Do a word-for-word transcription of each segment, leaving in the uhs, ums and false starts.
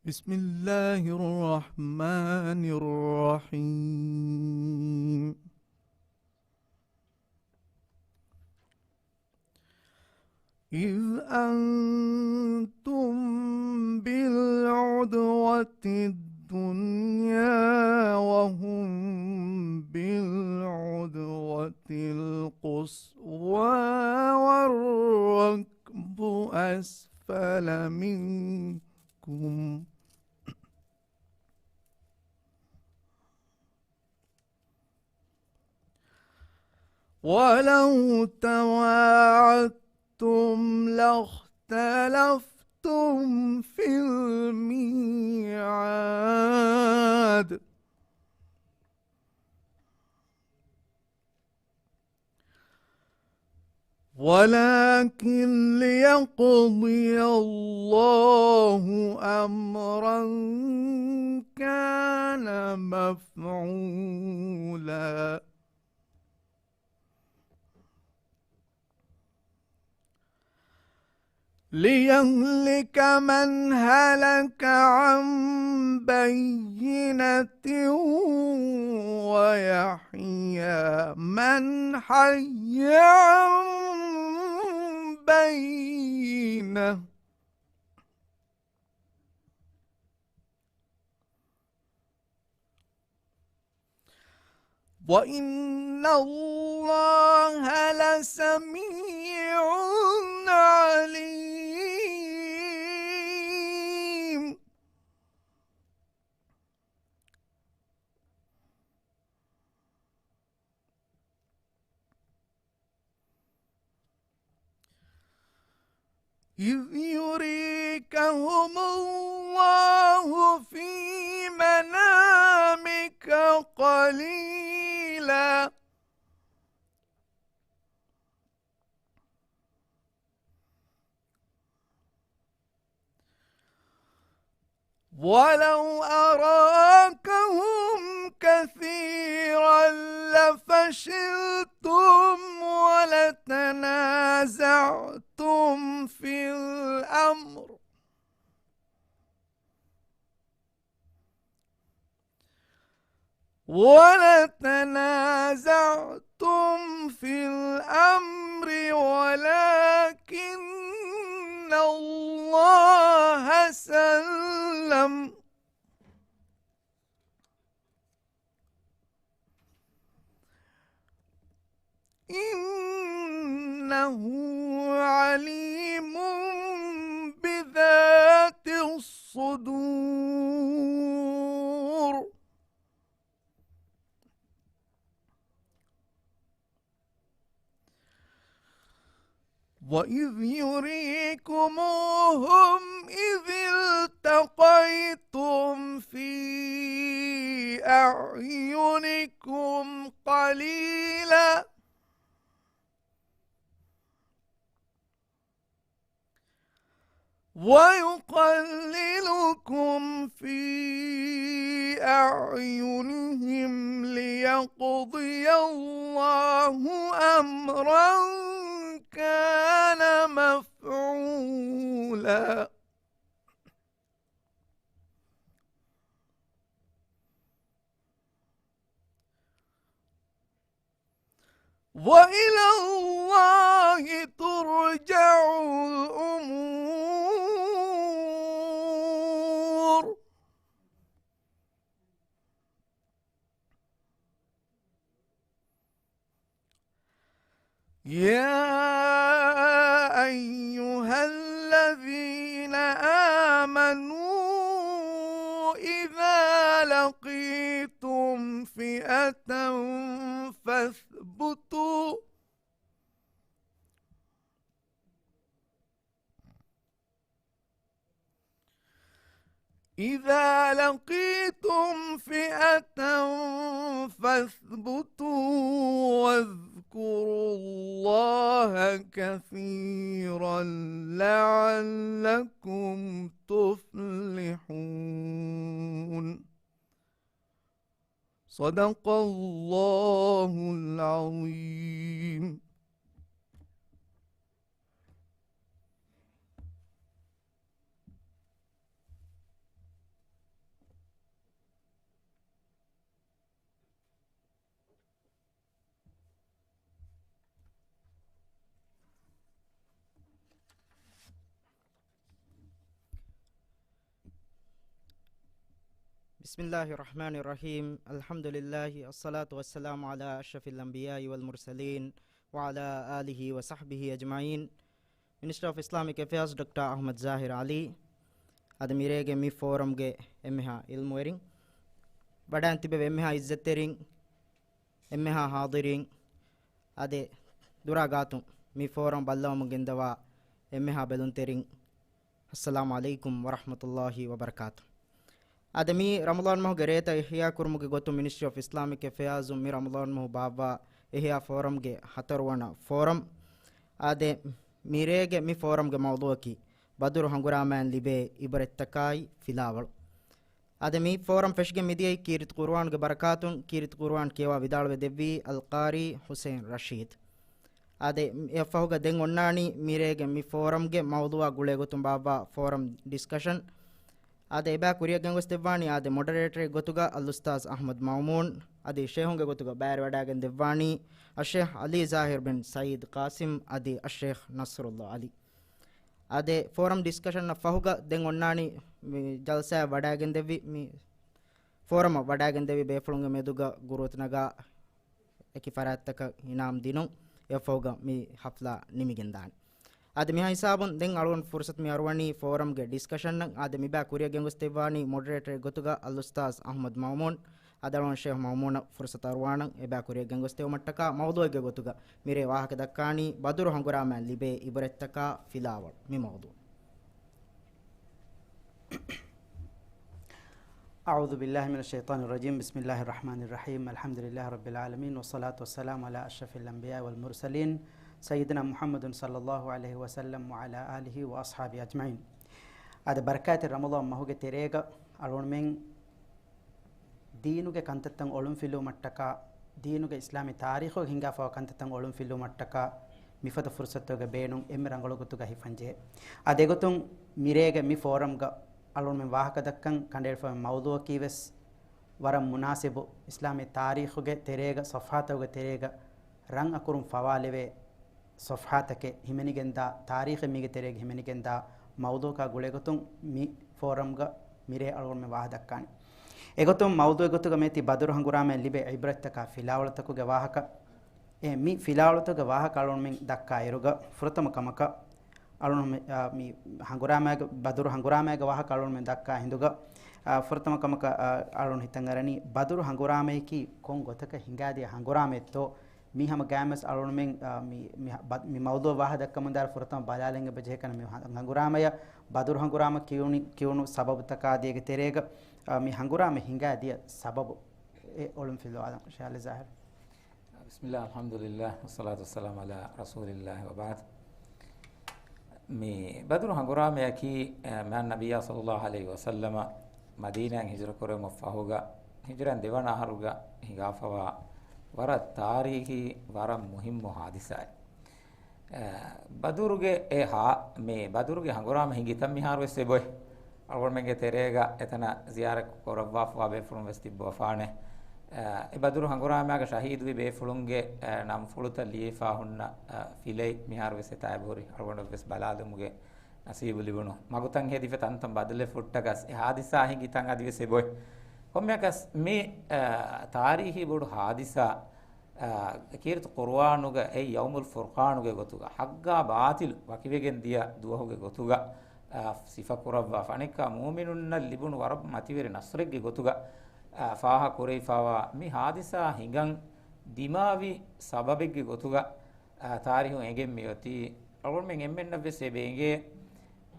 بسم الله الرحمن الرحيم. إذ أنتم بالعدوة الدنيا وهم بالعدوة القصوى والركب أسفل منكم ولو تواعدتم لاختلفتم في الميعاد. ولكن ليقضي الله أمرا كان مفعولا. ليهلك من هلك عن بينة ويحيى من حي عن بينة. وإن الله لسميع عليم. إذ يريكهم الله في منامك قليلا ولو أراكهم كثيرا لفشلتم ولتنازعتم في الأمر ولتنازعتم في الأمر ولكن الله سلم إنه عليم بذات الصدور. وإذ يريكموهم إذ التقيتم في أعينكم قليلا ويقللكم في أعينهم ليقضي الله أمرا كان مفعولا. وإلى الله ترجع الأمور. يا أيها الذين آمنوا إذا لقيتم فئة فاثبتوا إذا لقيتم فئة فاثبتوا واذكروا الله كثيرا لعلكم تفلحون. صدق الله العظيم. بسم الله الرحمن الرحيم. الحمد لله، الصلاة والسلام على أشرف الأنبياء والمرسلين، وعلى آله وصحبه أجمعين. މިނިސްޓްރީ އޮފް އިސްލާމިކް އެފެއާޒް ޑޮކްޓަރ އަޙްމަދު ޒާހިރު ޢަލީ، އަދި މިރޭގެ މި ފޯރަމްގެ އެންމެހާ ޢިލްމުވެރިން، ވަޑައިން ތިބެވި އެންމެހާ ޢިއްޒަތްތެރިން، އެންމެހާ ޙާޟިރީން، އަދި ދުރާ ގާތުން މި ފޯރަމް ބައްލަވަމުން ގެންދަވާ އެންމެހާ ބެލުންތެރިން، އައްސަލާމު ޢަލައިކުމް ވަރަޙްމަތުﷲި ވަބަރަކާތު. އަދި މި ރަމަޟާން މަހުގެ ރޭތައް އިޙްޔާ ކުރުމުގެ ގޮތުން މިނިސްޓްރީ އޮފް އިސްލާމިކް އެފެއާޒުން މި ރަމަޟާން މަހު ބާއްވާ އިޙްޔާ ފޯރަމްގެ ހަތަރުވަނަ ފޯރަމް. އާދެ، މިރޭގެ މި ފޯރަމްގެ މައުޟޫޢަކީ ބަދުރު ހަނގުރާމައިން ލިބޭ ޢިބްރަތްތަކާއި ފިލާވަޅު. އާދެ، މި ފޯރަމް ފެށިގެން މިދިޔައީ ކީރިތި ޤުރުއާންގެ ބަރަކާތުން. ކީރިތި ޤުރުއާން ކިޔަވާ ވިދާޅުވެ ދެއްވީ އަލްޤާރީ ޙުސައިން ރަޝީދު. އާދެ، އެއަށްފަހުގަ ދެން އޮންނާނީ މިރޭގެ މި ފޯރަމްގެ މައުޟޫޢާ ގުޅޭ ގޮތުން ބާއްވާ ފޯރަމް ޑިސްކަޝަން. އާދެ، އެބަ ކުރިއަށް ގެންގޮސްދެއްވާނީ އާދެ، މޮޑަރޭޓަރެއް ގޮތުގަ އަލްއުސްތާޛް އަޙްމަދު މައުމޫން، އަދި ޝޭހުންގެ ގޮތުގަ ބައިވެރިވަޑައިގެން ދެއްވާނީ އައްޝޭހް ޢަލީ ޒާހިރު ބިން ސައީދު ޤާސިމް އަދި އައްޝޭހް ނަޞްރުﷲ ޢަލީ. އާދެ، ފޯރަމް ޑިސްކަޝަންއަށް ފަހުގަ ދެން އޮންނާނީ މި ޖަލްސާއަށް ވަޑައިގެންދެއްވި، މި ފޯރަމަށް ވަޑައިގެންދެވި ބޭފުޅުންގެ މެދުގަ ގުރޫތު ނަގާ އެކި ފަރާތްތަކަށް އިނާމް ދިނުން. އެއަށްފަހުގަ މި ޙަފްލާ ނިމިގެންދާނެ. އާދެ، މިހާ ހިސާބުން ދެން އަޅުގަނޑު ފުރުސަތު މި އަރުވަނީ ފޯރަމްގެ ޑިސްކަޝަންއަށް. އާދެ، މިބާ ކުރިއަށް ގެންގޮސްދެއްވާނީ މޮޑަރޭޓަރެއް ގޮތުގަ އަލްއުސްތާޛް އަޙްމަދު މައުމޫން. އާދެ، އަޅުގަނޑު ޝޭހް މައުމޫނަށް ފުރުސަތު އަރުވާނަން އެބާ ކުރިއަށް ގެންގޮސްދެވުމަށްޓަކާ މައުޟޫޢެއްގެ ގޮތުގަ މިރޭ ވާހަކަ ދައްކާނީ ބަދުރު ހަނގުރާމައިން ލިބޭ ޢިބްރަތްތަކާ ފިލާވަޅު. މި މައުޟޫޢު. أعوذ بالله من الشيطان الرجيم. بسم الله الرحمن الرحيم. الحمد لله رب العالمين، والصلاة والسلام على أشرف الأنبياء والمرسلين، سيدنا محمد صلى الله عليه وسلم وعلى آله وأصحابه أجمعين. އަދި ބަރަކާތް ރަމަޟާން މަހުގެ ތެރޭގަ އަޅުގަނޑުމެން ދީނުގެ ކަންތައްތައް އޮޅުންފިލުވުމަށްޓަކާ، ދީނުގެ އިސްލާމީ ތާރީޚުގަ ހިނގާފަވާ ކަންތައްތައް އޮޅުންފިލުވުމަށްޓަކާ، މިފަދަ ފުރުސަތުގެ ބޭނުން އެންމެ ރަނގަޅު ގޮތުގަ ހިފަންޖެހޭ. އާދެ، އެގޮތުން މިރޭގެ މި ފޯރަމްގަ އަޅުގަނޑުމެން ވާހަކަދައްކަން ކަނޑައެޅިފައި މައުޟޫޢަކީވެސް ވަރަށް މުނާސިބު، އިސްލާމީ ތާރީޚުގެ ތެރޭގަ، ޞަފްޙާތަކުގެ ތެރޭގަ ރަން އަކުރުން ފަވާލެވޭ ޞަފްޙާތަކެއް ހިމެނިގެންދާ، ތާރީޚެއް މީގެ ތެރޭގަ ހިމެނިގެންދާ މައުޟޫޢަކާ ގުޅޭގޮތުން މި ފޯރަމްގަ މިރޭ އަޅުގަނޑުމެން ވާހަ ދައްކާނެ. އެގޮތުން މައުޟޫޢެއް ގޮތުގަ މޭތި ބަދުރު ހަނގުރާމައިން ލިބޭ ޢިބްރަތްތަކާ ފިލާވަޅުތަކުގެ ވާހަކަ. އެ މި ފިލާވަޅުތަކުގެ ވާހަކަ އަޅުގަނޑުމެން ދައްކާ އިރުގަ ފުރަތަމަ ކަމަކަށް އަޅުން، އާ، މި ހަނގުރާމައިގެ، ބަދުރު ހަނގުރާމައިގެ ވާހަކަ އަޅުން މި ދައްކާ ހިނދުގަ، އާ، ފުރަތަމަ ކަމަކަށް، އާ، އަޅުން ހިތަށް އަރަނީ ބަދުރު ހަނގުރާމަޔަކީ ކޮން ގޮތަކަށް ހިނގާދިޔަ ހަނގުރާމައެއްތޯ؟ މި ހަމަ ގާމެސް އަޅުންމެން، އާ، މި، މި ބަ-، މި މައުޟޫޢަށް ވާހަ ދައްކަމުންދާއިރު ފުރަތަމަ ބަލާލަން އެބަޖެހޭ ކަން މި ހަ-، ހަނގުރާމަޔަށް ބަދުރު ހަނގުރާމަ ކިޔުނު، ކިޔުނު ސަބަބުތަކާ ދޭގެ ތެރޭގަ، އާ، މި ހަނގުރާމަ ހިނގާދިޔަ ސަބަބު އެ އޮޅުން ފިލުވާލަން. ޝާލި ޒާހިރު. بسم الله، الحمد لله، والصلاة والسلام على رسول الله، وبعد. މި ބަދުރު ހަނގުރާމަޔަކީ، އަ، މާތް ނަބިއްޔާ ޞައްލައްލާހު ޢަލައިހި ވަސައްލަމަ މަދީނާއިން ހިޖުރަ ކުރެވުމަށް ފަހުގަ، ހިޖުރައިން ދެވަނަ އަހަރުގަ ހިނގާފަވާ ވަރަށް ތާރީޚީ، ވަރަށް މުހިއްމު ހާދިސާއެއް. އަ، ބަދުރުގެ އެ ހާ-، މި ބަދުރުގެ ހަނގުރާމަ ހިނގިތަން މިހާރުވެސް އެބޮތް. އަޅުގަނޑުމެންގެ ތެރޭގަ އެތަނަށް ޒިޔާރަތް ކުރައްވާފަވާ ބޭފުޅުން ވެސް ތިއްބަވާފާނެ. އަ، އެ ބަދުރު ހަނގުރާމައިގަ ޝަހީދުވި ބޭފުޅުންގެ، އަ، ނަންފުޅުތައް ލިޔެފާ ހުންނަ، އަ، ފިލައެއް މިހާރުވެސް އެތާ އެބަހުރި އަޅުގަނޑަށްވެސް ބަލާލުމުގެ ނަސީބު ލިބުނު. މަގުތައް ހެދިފަ ތަންތަން ބަދަލެއް ފުއްޓަކަސް އެ ހާދިސާ ހިނގި ތަން އަދިވެސް އެބޮތް. ކޮންމެއަކަސް މި، އަ، ތާރީޚީ ބޮޑު ހާދިސާ، އާ، ކީރިތި ޤުރުއާނުގަ އެ ޔައުމުލް ފުރްޤާނުގެ ގޮތުގަ، ޙައްޤާ ބާޠިލު ވަކިވެގެން ދިޔަ ދުވަހުގެ ގޮތުގަ، އާ، ސިފަކުރައްވާފަ، އަނެއްކާ މުއުމިނުންނަށް ލިބުނު ވަރަށް މަތިވެރި ނަޞްރެއްގެ ގޮތުގަ، އާ، ފާހަގަކުރެވިފައިވާ މި ހާދިސާ ހިނގަން ދިމާވި ސަބަބެއްގެ ގޮތުގަ، އާ، ތާރީޚުން އެނގެން މިއޮތީ، އަޅުގަނޑުމެން އެންމެންނަށްވެސް އެބަ އެނގޭ،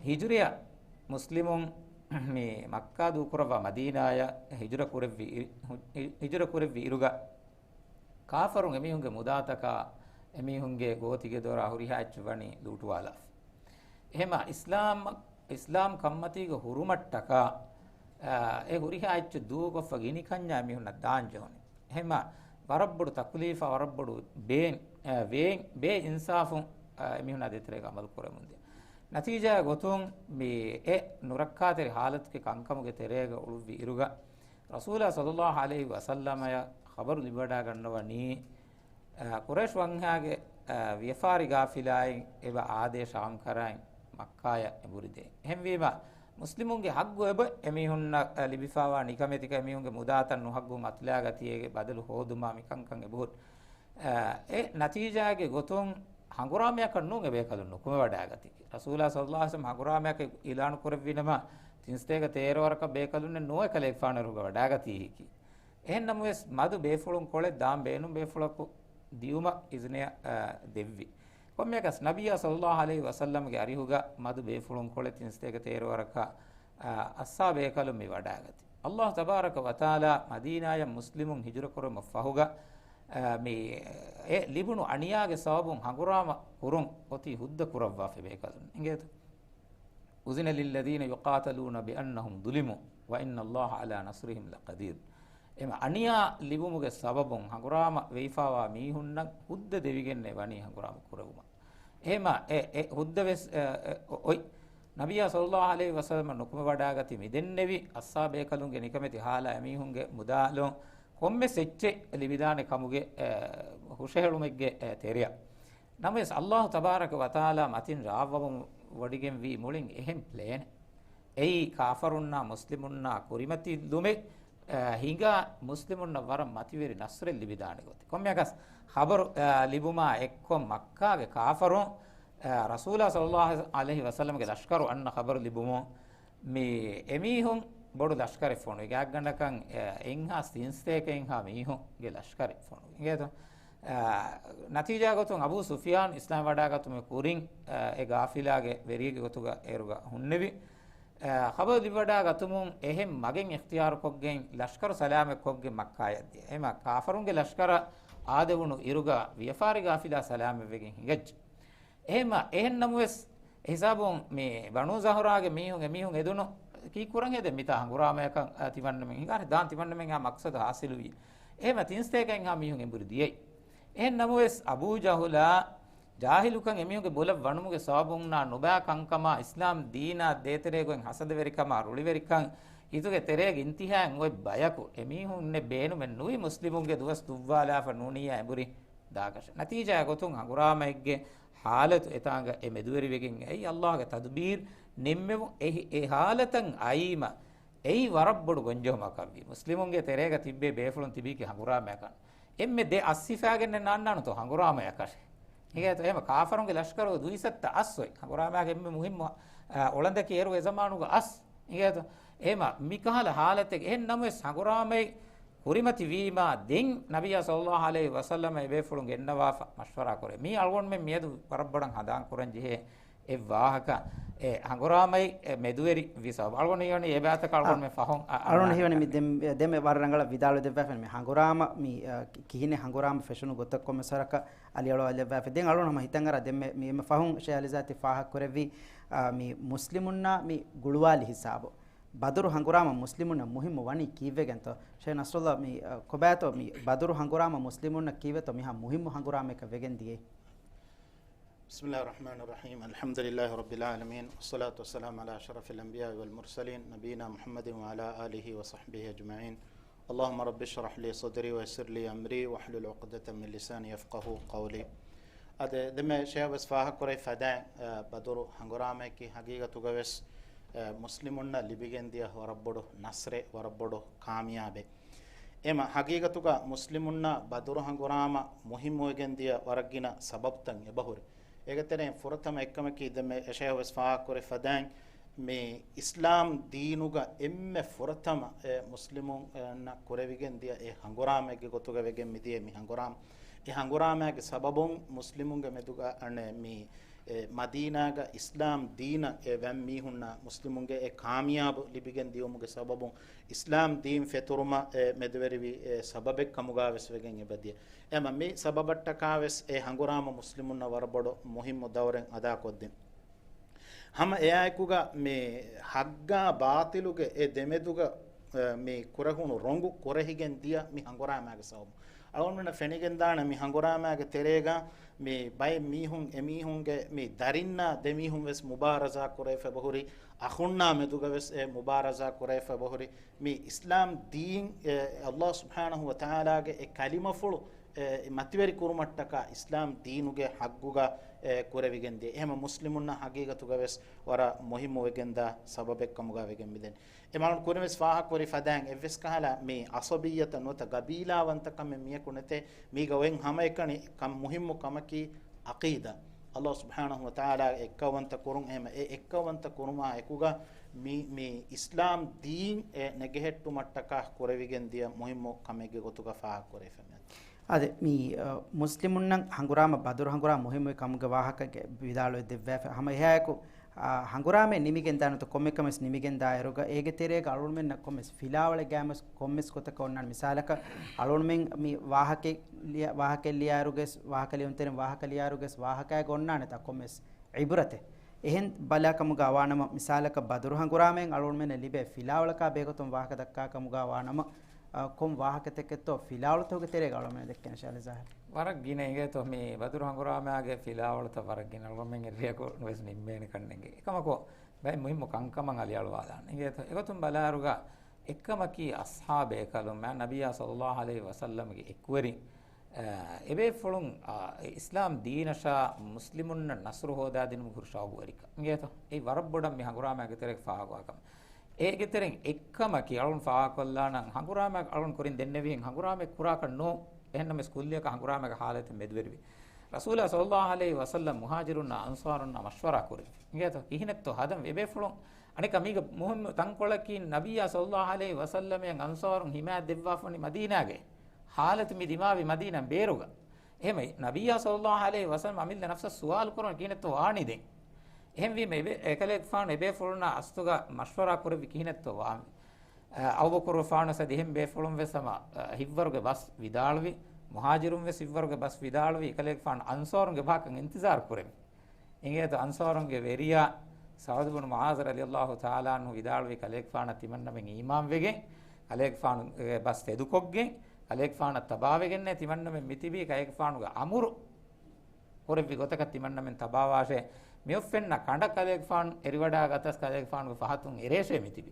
ހިޖުރަޔަށް މުސްލިމުން މި މައްކާ ދޫކުރައްވާ މަދީނާޔަށް ހިޖުރަ ކުރެއްވި އި-، ހި-، ހިޖުރަ ކުރެއްވި އިރުގަ، ކާފަރުން އެމީހުންގެ މުދާތަކާ، އެމީހުންގެ ގޯތިގެ ދޮރާ ހުރިހާ އެއްޗެއް ވަނީ ލޫޓުވާލާފަ. އެހެމަ އިސްލާމް، އިސްލާމް ކަންމަތީގަ ހުރުމަށްޓަކާ، އާ، އެ ހުރިހާ އެއްޗެއް ދޫކޮށްފަ ގިނި ކަންޏާ އެމީހުންނަށް ދާން ޖެހުނީ. އެހެމަ ވަރަށް ބޮޑު ތަކުލީފާ، ވަރަށް ބޮޑު ބޭ-، އާ، ބޭ-، ބޭ އިންސާފު، އާ، އެމީހުންނާ ދޭތެރޭގަ އަމަލު ކުރަމުންދިޔަ. ނަތީޖާ ގޮތުން މި އެ ނުރައްކާތެރި ހާލަތުގެ ކަންކަމުގެ ތެރޭގަ އުޅުއްވި އިރުގަ، ރަސޫލާ ޞައްލައްލާހު ޢަލައިހި ވަސައްލަމަޔަށް ޚަބަރު ލިބިވަޑައިގަންނަވަނީ، އަ، ޤުރައިޝް ވަންހާގެ، އަ، ވިޔަފާރި ގާފިލާއިން އެބަ އާދޭ ޝާމްކަރައިން މައްކާޔަށް އެނބުރިދޭ. އެހެންވީމަ، މުސްލިމުންގެ ހައްގު އެބަ އެމީހުންނަށް ލިބިފާވާ ނިކަމެތިކަ އެމީހުންގެ މުދާތައް ނުހައްގުން އަތުލާގަތީ އޭގެ ބަދަލު ހޯދުމާ މިކަންކަން އެބަހުރި. އެ ނަތީޖާގެ ގޮތުން ހަނގުރާމަޔަކަށް ނޫން އެބޭކަލުން ނުކުމެވަޑާގަތީކީ. ރަސޫލާ ޞައްލަﷲ ޢަލައިހި ވަސައްލަމަ ހަނގުރާމަޔަކަށް އިޢުލާނު ކުރެއްވިނަމަ، ތިން ސަތޭކަ ތޭރަ ވަރަކަށް ބޭކަލުންނެއް ނޫން އެކަލޭގެފާނު އިރުގަ ވަޑާގަތީކީ. އެހެން ނަމަވެސް، މަދު ބޭފުޅުން ކޮޅެއް ދާން ބޭނުން ބޭފުޅަކު ދިއުމަށް އިޒުނެއަށް، އަ، ދެއްވި. ކޮންމެއަކަސް، ނަބިއްޔާ ޞައްލަﷲ ޢަލައިހި ވަސައްލަމްގެ އަރިހުގަ މަދު ބޭފުޅުން ކޮޅެއް ތިން ސަތޭކަ ތޭރަ ވަރަކަށް، އަ، އައްސާ ބޭކަލުން މި ވަޑާގަތީ. ﷲ ތަބާރަކަ ވަތަޢާލާ މަދީނާޔަށް މުސްލިމުން ހިޖުރަ ކުރުމަށް ފަހުގަ، އަ، މި، އެ ލިބުނު އަނިޔާގެ ސަބަބުން ހަނގުރާމަ ކުރުން އޮތީ ހުއްދަ ކުރައްވާފަ ބޭކަލުން. އިނގޭތޯ؟ أذن للذين يقاتلون بأنهم ظلموا وإن الله على نصرهم لقدير. އެމަ އަނިޔާ ލިބުމުގެ ސަބަބުން ހަނގުރާމަ ވެއިފާވާ މީހުންނަށް ހުއްދަ ދެވިގެންނެ ވަނީ ހަނގުރާމަ ކުރެވުމަށް. އެހެމަ އެ، އެ ހުއްދަ ވެސް، އެ، އެ، އޮ، އޮތް. ނަބިއްޔާ ޞައްލަﷲ ޢަލައިހި ވަސައްލަމަ ނުކުމެވަޑާގަތީ މިދެންނެވި އައްސާ ބޭކަލުންގެ ނިކަމެތި ހާލާ އެމީހުންގެ މުދާލުން ކޮންމެސް އެއްޗެއް ލިބިދާނެ ކަމުގެ، އެ، ހުށަހެޅުމެއްގެ، އެ، ތެރެއަށް. ނަމަވެސް، ﷲ ތަބާރަކަ ވަތަޢާލާ މަތިން ރާވަމުން ވޮޑިގެންވީ މުޅިން އެހެން ޕްލޭނެއް. އެއީ ކާފަރުންނާ މުސްލިމުންނާ ކުރިމަތިލުމެއް، އަ، ހިނގާ މުސްލިމުންނަށް ވަރަށް މަތިވެރި ނަޞްރެއް ލިބިދާނެ ގޮތެއް. ކޮންމެއަކަސް ޚަބަރު، އަ، ލިބުމާ އެއްކޮށް މައްކާގެ ކާފަރުން، އަ، ރަސޫލާ ޞައްލަﷲ ޢަލައިހި ވަސައްލަމްގެ ލަޝްކަރު އަންނަ ޚަބަރު ލިބުމުން މި އެމީހުން ބޮޑު ލަޝްކަރެއް ފޮނުވި. ގާތްގަނޑަކަށް، އެ، އެއްހާސް ތިންސަތޭކަ އެއްހާސް މީހުންގެ ލަޝްކަރެއް ފޮނުވި. އިނގޭތޯ؟ އާ، ނަތީޖާގޮތުން އަބޫ ސުފްޔާން އިސްލާމް ވަޑާގަތުމުގެ ކުރިން، އާ، އެ ގާފިލާގެ ވެރިއެއްގެ ގޮތުގަ އޭރުގަ ހުންނެވި. އާ، ޚަބަރު ލިބިވަޑާގަތުމުން އެހެން މަގެއް އިޚްތިޔާރުކޮށްގެން ލަޝްކަރު ސަލާމަތްކޮށްގެން މައްކާޔަށް ދިޔަ. އެހެމަ ކާފަރުންގެ ލަޝްކަރަށް އާދެވުނު އިރުގަ ވިޔަފާރި ގާފިލާ ސަލާމަތްވެގެން ހިނގައްޖެ. އެހެމަ، އެހެން ނަމަވެސް، އެ ހިސާބުން މި ބަނޫ ޒަހުރާގެ މީހުން އެމީހުން އެދުނު ކީއްކުރަން ހެދެ މިތާ ހަނގުރާމަޔަކަށް، އަ، ތިމަންނަމެން ހިނގާ ދާން ތިމަންނަމެން އާ މަޤްޞަދު ހާސިލުވީ. އެހެމަ ތިންސަތޭކައެއްހާ މީހުން އެނބުރި ދިޔައީ. އެހެން ނަމަވެސް، އަބޫ ޖަހުލާ ޖާހިލުކަން އެމީހުންގެ ބޮލަށް ވަނުމުގެ ސަބަބުންނާ ނުބާ ކަންކަމާ، އިސްލާމް ދީނާ ދޭތެރޭގޮތް ހަސަދަވެރިކަމާ، ރުޅިވެރިކަން، ހިތުގެ ތެރޭގެ އިންތިހާއިން އޮތް ބަޔަކު އެމީހުންނެއް ބޭނުމެއް ނުވި މުސްލިމުންގެ ދުވަސް ދުއްވާލާފަ ނޫނިއްޔާ އެނބުރި ދާކަށެއް. ނަތީޖާގެ ގޮތުން ހަނގުރާމައެއްގެ ހާލަތު އެތާނގަ އެ މެދުވެރިވެގެން އެއީ ﷲގެ ތަދުބީރު ނިންމެވުން. އެ، އެ ހާލަތަށް އައީމަ އެއީ ވަރަށް ބޮޑު ގޮންޖެހުމަކަށްވީ. މުސްލިމުންގެ ތެރޭގަ ތިއްބޭ ބޭފުޅުން ތިބީކީ ހަނގުރާމަޔަކަށް. އެންމެ ދެ އަސް ހިފާގެންނެއް ނާންނާނުތޯ ހަނގުރާމަޔަކަށެއް. އިނގޭތޯ؟ އެހެމަ ކާފަރުންގެ ލަޝްކަރުގެ ދުއިސައްތަ އަސް އޮތް. ހަނގުރާމައިގެ އެންމެ މުހިއްމު، އާ، އޮޅަނދަކީ އޭރު އެ ޒަމާނުގަ އަސް. އިނގޭތޯ؟ އެހެމަ މިކަހަލަ ހާލަތެއް. އެހެން ނަމަވެސް ހަނގުރާމައި ކުރިމަތިވީމާ ދެން ނަބިއްޔާ ޞައްލަﷲ ޢަލައިހި ވަސައްލަމަ އެބޭފުޅުން ގެންނަވާފަ މަޝްވަރާ ކުރޭ. މީ އަޅުގަނޑުމެން މިއަދު ވަރަށް ބޮޑަށް ހަނދާން ކުރަން ޖެހޭ އެއް ވާހަކަ. އެ ހަނގުރާމައި އެ މެދުވެރި ވި ސަބަބު. އަޅުގަނޑު ހީވަނީ އެ ބާތަކަށް އަޅުގަނޑުމެން ފަހުން އަ، އަޅުގަނޑު އަންނާނެ. ހީވަނީ މި ދެން، ދެން މި ވަރަށް ރަނގަޅަށް ވިދާޅުވެ ދެއްވާފަ މި ހަނގުރާމަ މި، އަ، ކި، ކިހިނެއް ހަނގުރާމަ ފެށުނު ގޮތަށް ކޮންމެސް ވަރަކަށް އަލިއަޅުވާލެއްވާފަ. ދެން އަޅުގަނޑު ހަމަ ހިތަށް އަރާ ދެން މި، މި އެންމެ ފަހުން ޝޭހް އަލީޒާދެ ފާހަގަ ކުރެއްވި، އަ، މި މުސްލިމުންނާ މި ގުޅުވާލި ހިސާބު. ބަދުރު ހަނގުރާމަ މުސްލިމުންނަށް މުހިއްމު ވަނީ ކީއްވެގެންތޯ؟ ޝޭހް ނަޞްރުﷲ މި، އަ، ކޮބާތޯ މި ބަދުރު ހަނގުރާމަ މުސްލިމުންނަށް ކީއްވެތޯ މިހާ މުހިއްމު ހަނގުރާމައަކަށް ވެގެން ދިޔައީ؟ بسم الله الرحمن الرحيم. الحمد لله رب العالمين. والصلاة والسلام على أشرف الأنبياء والمرسلين نبينا محمد وعلى آله وصحبه أجمعين. اللهم رب اشرح لي صدري ويسر لي أمري واحلل عقدة من لساني يفقهوا قولي. އަދި ދެންމެ ޝޭހް ވެސް ފާހަގަކުރެއްވި ފަދައިން، އަ، ބަދުރު ހަނގުރާމައަކީ ހަގީގަތުގަ ވެސް، އަ، މުސްލިމުންނަށް ލިބިގެންދިޔަ ވަރަށް ބޮޑު ނަޞްރެއް، ވަރަށް ބޮޑު ކާމިޔާބެއް. އެމަ ހަގީގަތުގަ މުސްލިމުންނަށް ބަދުރު ހަނގުރާމަ މުހިއްމުވެގެން ދިޔަ ވަރަށް ގިނަ ސަބަބުތައް އެބަހުރި. އޭގެ ތެރެއިން ފުރަތަމަ އެއްކަމަކީ ދެންމެ ޝޭހް ވެސް ފާހަގަކުރި ފަދައިން މި އިސްލާމް ދީނުގަ އެންމެ ފުރަތަމަ އެ މުސްލިމުންނަށް ކުރެވިގެން ދިޔަ އެ ހަނގުރާމައެއްގެ ގޮތުގަ ވެގެން މިދިޔަ މި ހަނގުރާމަ. އެ ހަނގުރާމައިގެ ސަބަބުން މުސްލިމުންގެ މެދުގަ އަނެއް މި އެ މަދީނާގަ އިސްލާމް ދީނަށް އެ ވަން މީހުންނަށް މުސްލިމުންގެ އެ ކާމިޔާބު ލިބިގެން ދިޔުމުގެ ސަބަބުން އިސްލާމް ދީން ފެތުރުމަށް އެ މެދުވެރިވި އެ ސަބަބެއް ކަމުގަ ވެސް ވެގެން އެބަދިޔަ. އެމަ މި ސަބަބަށްޓަކާ ވެސް އެ ހަނގުރާމަ މުސްލިމުންނަށް ވަރަށް ބޮޑު މުހިއްމު ދައުރެއް އަދާކޮށްދިން. ހަމަ އެއާއެކުގަ މި ޙައްޤާ ބާޠިލުގެ އެ ދެމެދުގަ، އެ، މި ކުރެހުނު ރޮނގު ކުރެހިގެން ދިޔަ މި ހަނގުރާމައިގެ ސަބަބުން. އަޅުގަނޑުމެންނަށް ފެނިގެންދާނެ މި ހަނގުރާމައިގެ ތެރޭގަ މި ބައެއް މީހުން އެމީހުންގެ މި ދަރިންނާ ދެމީހުން ވެސް މުބާރަޒާ ކުރެވިފަ އެބަހުރި، އަޚުންނާ މެދުގަ ވެސް އެ މުބާރަޒާ ކުރެވިފަ އެބަހުރި. މި އިސްލާމް ދީން، އެ، ﷲ ސުބްޙާނަހޫ ވަތަޢާލާގެ އެ ކަލިމަފުޅު އެ، މަތިވެރި ކުރުމަށްޓަކާ އިސްލާމް ދީނުގެ ޙައްގުގަ، އެ، ކުރެވިގެން ދިޔަ. އެހެމަ މުސްލިމުންނަށް ޙަޤީޤަތުގަ ވެސް ވަރަށް މުހިއްމު ވެގެންދާ ސަބަބެއް ކަމުގަ ވެގެން މިދެން. އެ މަނުން ކުރިން ވެސް ފާހަގަކުރި ފަދައިން އެއްވެސް ކަހަލަ މި ޢަޞަބިއްޔަތަށް ނުވަތަ ގަބީލާވަންތަކަމެއް މިޔަކު ނެތޭ. މީގަ އޮތް ހަމައެކަނި ކަން މުހިއްމު ކަމަކީ ޢަޤީދާ. ﷲ ސުބްޙާނަހޫ ވަތަޢާލާ އެއްކައުވަންތަ ކުރުން. އެހެމަ އެ އެއްކައުވަންތަ ކުރުމާ އެކުގަ މި، މި އިސްލާމް ދީން އެ ނެގެހެއްޓުމަށްޓަކާ ކުރެވިގެން ދިޔަ މުހިއްމު ކަމެއްގެ ގޮތުގަ ފާހަގަކުރެވިފަ މިއަދު. އާދެ، މި، އަ، މުސްލިމުންނަށް ހަނގުރާމަ، ބަދުރު ހަނގުރާމަ މުހިއްމު ކަމުގެ ވާހަކަ ވިދާޅުވެ ދެއްވާފަ. ހަމަ އެހާއެކު، އާ، ހަނގުރާމައެއް ނިމިގެންދާނެތޯ ކޮންމެ ކަމެއް ނިމިގެންދާއިރުގަ އޭގެ ތެރޭގަ އަޅުގަނޑުމެންނަށް ކޮންމެސް ފިލާވަޅެއް ގާމެސް ކޮންމެސް ގޮތަކަށް އޮންނާނެ. މިސާލަކަށް އަޅުގަނޑުމެން މި ވާހަކަ ލިޔާ، ވާހަކަ ލިޔާއިރުގެސް، ވާހަކަ ލިޔުންތެރިން ވާހަކަ ލިޔާއިރުގެސް ވާހަކައެއް އޮންނާނެތާ ކޮންމެސް ޢިބްރަތެއް. އެހެން ބަލާ ކަމުގަ ވާނަމަ، މިސާލަކަށް ބަދުރު ހަނގުރާމައިން އަޅުގަނޑުމެންނަށް ލިބޭ ފިލާވަޅަކާ ބެހޭގޮތުން ވާހަކަ ދައްކާ ކަމުގަ ވާނަމަ، އަ، ކޮން ވާހަކަތަކެއްތޯ ފިލާވަޅުތަކުގެ ތެރޭގަ އަޅުގަނޑުމެން ދެއްކޭނެ ޝާލި ޒާހިރު؟ ވަރަށް ގިނަ އިނގޭތޯ މި ބަދުރު ހަނގުރާމައިގެ ފިލާވަޅުތައް ވަރަށް ގިނަ. އަޅުގަނޑުމެން އެއްރެއަކު ނުވެސް ނިންމޭނެ ކަންނޭނގެ. އެކަމަކު ބައެއް މުހިއްމު ކަންކަމަށް އަލިއަޅުވާލާނެ. އިނގޭތޯ އެގޮތުން ބަލާއިރުގަ އެއްކަމަކީ އަޞްޙާބޭކަލުން މާ ނަބިއްޔާ ޞައްލައްލާހު ޢަލައިހި ވަސައްލަމްގެ އެކުވެރިން، އެ، އެބޭފުޅުން، އާ، އިސްލާމް ދީނަށާ މުސްލިމުންނަށް ނަޞްރު ހޯދާދިނުމުގެ ހުރި ޝައުގުވެރިކަން. އިނގޭތޯ އެއީ ވަރަށް ބޮޑަށް މި ހަނގުރާމައިގެ ތެރޭގަ ފާހަގަވާ ކަމެއް. އޭގެ ތެރެއިން އެއްކަމަކީ އަޅުން ފާހަގަކޮށްލާނަން ހަނގުރާމައިގެ އަޅުން ކުރިން ދެންނެވިހެން ހަނގުރާމައެއް ކުރާކަށް ނޫން. އެހެންނަމަވެސް ކުއްލިއަކަށް ހަނގުރާމައިގެ ޙާލަތެއް މެދުވެރިވި. ރަސޫލާ ޞައްލައްލާހު ޢަލައިހި ވަސައްލަމް މުހާޖިރުންނާ އަންޞާރުންނާ މަޝްވަރާ ކުރި. އިނގޭތޯ ކިހިނެއްތޯ ހަދަން އެބޭފުޅުން. އަނެކާ މީގަ މުހިއްމު ތަންކޮޅަކީ ނަބިއްޔާ ޞައްލައްލާހު ޢަލައިހި ވަސައްލަމައަށް އަންޞާރުން ހިމާޔަތް ދެއްވާފަ ވަނީ މަދީނާގައި. ޙާލަތު މި ދިމާވި މަދީނާ ބޭރުގަ. އެހެމަ ނަބިއްޔާ ޞައްލައްލާހު ޢަލައިހި ވަސައްލަމް އަމިއްލަ ނަފްސަށް ސުވާލު ކުރަން ކިހިނެއްތޯ ވާނީ ދެން. އެހެންވީމަ އެބޭ-، އެކަލޭގެފާނު އެބޭފުޅުންނާ އަސްތުގަ މަޝްވަރާ ކުރެއްވި ކިހިނެއްތޯ ވާނީ. އަ، އަބޫބަކުރުގެފާނު ސަދިހެން ބޭފުޅުން ވެސް ހަމަ، އަ، ހިއްވަރުގެ ބަސް ވިދާޅުވި، މުހާޖިރުން ވެސް ހިއްވަރުގެ ބަސް ވިދާޅުވި، އެކަލޭގެފާނު އަންޞާރުންގެ ބަހަކަށް އިންތިޒާރު ކުރެވި. އިނގޭތޯ އަންޞާރުންގެ ވެރިޔާ ސަޢުދު ބުނު މުޢާޛު ރަޟިޔައްލާހު ތަޢާލާ ޢަންހު ވިދާޅުވި ކަލޭގެފާނަށް ތިމަންނަމެން އީމާންވެގެން، ކަލޭގެފާނުގެ ބަސް ތެދުކޮށްގެން، ކަލޭގެފާނަށް ތަބާވެގެންނޭ ތިމަންނަމެން މިތިބީ ކަލޭގެފާނުގެ އަމުރު ކުރެއްވި ގޮތަކަށް ތިމަންނަމެން ތަބާވާށޭ. މިއޮއްފެންނަށް ކަނޑަށް ކަލޭގެފާނު އެރިވަޑާ ގަތަސް ކަލޭގެފާނުގެ ފަހަތުން އެރޭށޭ މިތިބި.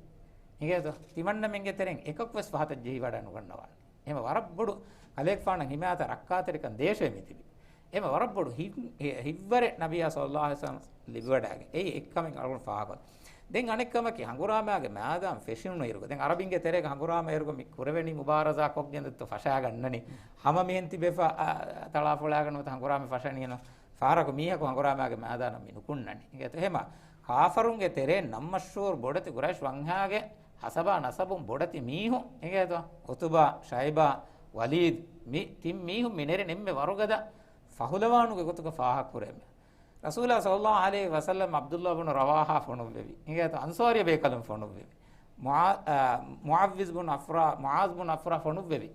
އިނގޭތޯ ތިމަންނަމެންގެ ތެރެއިން އެކަކު ވެސް ފަހަތަށް ޖެހިވަޑައި ނުގަންނަވާނެ. އެހެމަ ވަރަށް ބޮޑު ކަލޭގެފާނަށް ހިމާޔަތަށް ރައްކާތެރިކަން ދޭށޭ މިތިބި. އެހެމަ ވަރަށް ބޮޑު ހި-، ހި-، ހިއްވަރެއް ނަބިއްޔާ ޞައްލައްލާހު ޢަލައިހި ވަސައްލަމަ ލިބިވަޑައިގެން. އެއީ އެއްކަމެއް އަޅުގަނޑު ފާހަގަކޮށް. ދެން އަނެއްކަމަކީ ހަނގުރާމައިގެ މައިދާން ފެށިނު އިރުގަ. ދެން ޢަރަބިންގެ ތެރޭގަ ހަނގުރާމަ އިރުގަ މި ކުރެވެނީ މުބާރަޒާ ކޮށްގެން ދެއްތޯ ފަށާގަންނަނީ. ހަމަ މިހެން ތިބެފަ، އަ، ތަޅާފޮޅާގަނޑު ނުވަތަ ހަނގުރާމަ ފަށަނީނު. ފަހަރަކު މީހަކު ހަނގުރާމައިގެ މައިދާނަށް މި ނުކުންނަނީ. އިނގޭތޯ އެހެމަ ކާފަރުންގެ ތެރޭން ނަމް މަޝްހޫރު ބޮޑެތި ޤުރައިޝް ވަންހާގެ ހަސަބާ ނަސަބުން ބޮޑެތި މީހުން އިނގޭތޯ ޢުތުބާ، ޝައިބާ، ވަލީދު މި ތިން މީހުން މި ނެރެން އެންމެ ވަރުގަދަ ފަހުލަވާނުގެ ގޮތުގަ ފާހަގަކުރޭ. ރަސޫލާ ޞައްލައްލާހު ޢަލައިހި ވަސައްލަމް ޢަބްދުﷲ ބުނު ރަވާޙާ ފޮނުއްވެވި. އިނގޭތޯ އަންޞާރީ ބޭކަލުން ފޮނުއްވެވި. މުޢާ-، އާ، މުޢައްވިޒް ބުނު ޢަފްރާ، މުޢާޛް ބުނު ޢަފްރާ ފޮނުއްވެވި.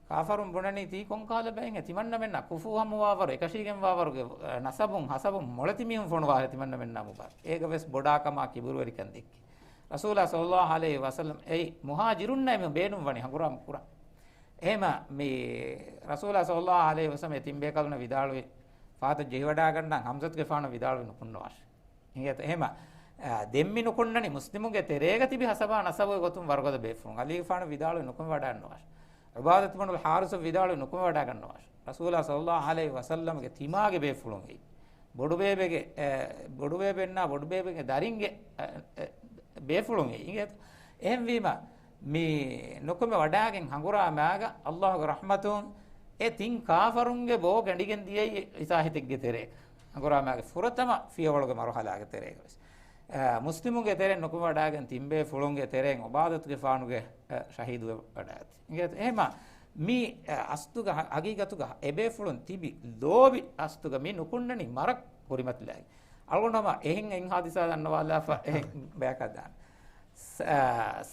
ކާފަރުން ބުނަނީ ތީ ކޮންކަހަލަ ބައެއްހޭ ތިމަންނަމެންނާ ކުފޫ ހަމުވާވަރު، އެކަށީގެންވާވަރުގެ، އަ، ނަސަބުން ހަސަބުން މޮޅެތި މީހުން ފޮނުވާހޭ ތިމަންނަމެންނާ މުބާރަކަށް. އޭގަ ވެސް ބޮޑާކަމާ ކިބުރުވެރިކަން ދެއްކި. ރަސޫލާ ޞައްލައްލާހު ޢަލައިހި ވަސައްލަމް އެއީ މުހާޖިރުންނަށް އެމީހުން ބޭނުންވަނީ ހަނގުރާމަ ކުރަން. އެހެމަ މި ރަސޫލާ ޞައްލައްލާހު ޢަލައިހި ވަސައްލަމް އެ ތިން ބޭކަލުންނަށް ވިދާޅުވި ފަހަތަށް ޖެހިވަޑާގަންނަން ޙަމްޒަތުގެފާނަށް ވިދާޅުވި ނުކުންނަވާށޭ. އިނގޭތޯ އެހެމަ، އާ، ދެން މި ނުކުންނަނީ މުސްލިމުންގެ ތެރޭގަ ތިބި ހަސަބާ ނަސަބުގެ ގޮތުން ވަރުގަދަ ބޭފުޅުން. ޢަލީގެފާނު ވިދާޅުވި ނުކުމެވަޑައިގަންނަވާށޭ. ޢުބާދަތު ބުނުލް ޙާރިޘް ވިދާޅުވި ނުކުމެވަޑައިގަންނަވާށޭ. ރަސޫލާ ޞައްލައްލާހު ޢަލައިހި ވަސައްލަމްގެ ތިމާގެ ބޭފުޅުން އެއީ. ބޮޑުބޭބެގެ، އެ، ބޮޑުބޭބެންނާ ބޮޑުބޭބެގެ ދަރިންގެ، އެ، އެ، ބޭފުޅުން އެއީ. އިނގޭތޯ އެހެންވީމަ، މި ނުކުމެ ވަޑާގެން ހަނގުރާމައިގަ ﷲގެ ރަޙްމަތުން އެ ތިން ކާފަރުންގެ ބޯ ގަނޑިގެން ދިޔައީ އިސާހިތެއްގެ ތެރޭ. ހަނގުރާމައިގެ ފުރަތަމަ ފިޔަވަޅުގެ މަރުޙަލާގެ ތެރޭގަ ވެސް. އަ، މުސްލިމުންގެ ތެރެއިން ނުކުމެ ވަޑާގެން ތިން ބޭފުޅުންގެ ތެރެއިން ޢުބާދަތުގެފާނުގެ، އަ، ޝަހީދުވެ ވަޑާގަތީ. އިނގޭތޯ އެހެމަ މި، އަ، އަސްލުގަ ހަ-، ހަގީގަތުގަ އެބޭފުޅުން ތިބި ލޯބި އަސްލުގަ މި ނުކުންނަނީ މަރަށް ކުރިމަތިލާގެން. އަޅުގަނޑު ހަމަ އެހެން އެއް ޙާދިސާ ދަންނަވާލާފަ އެހެން ބަޔަކަށް ދާން. ސ-، އާ،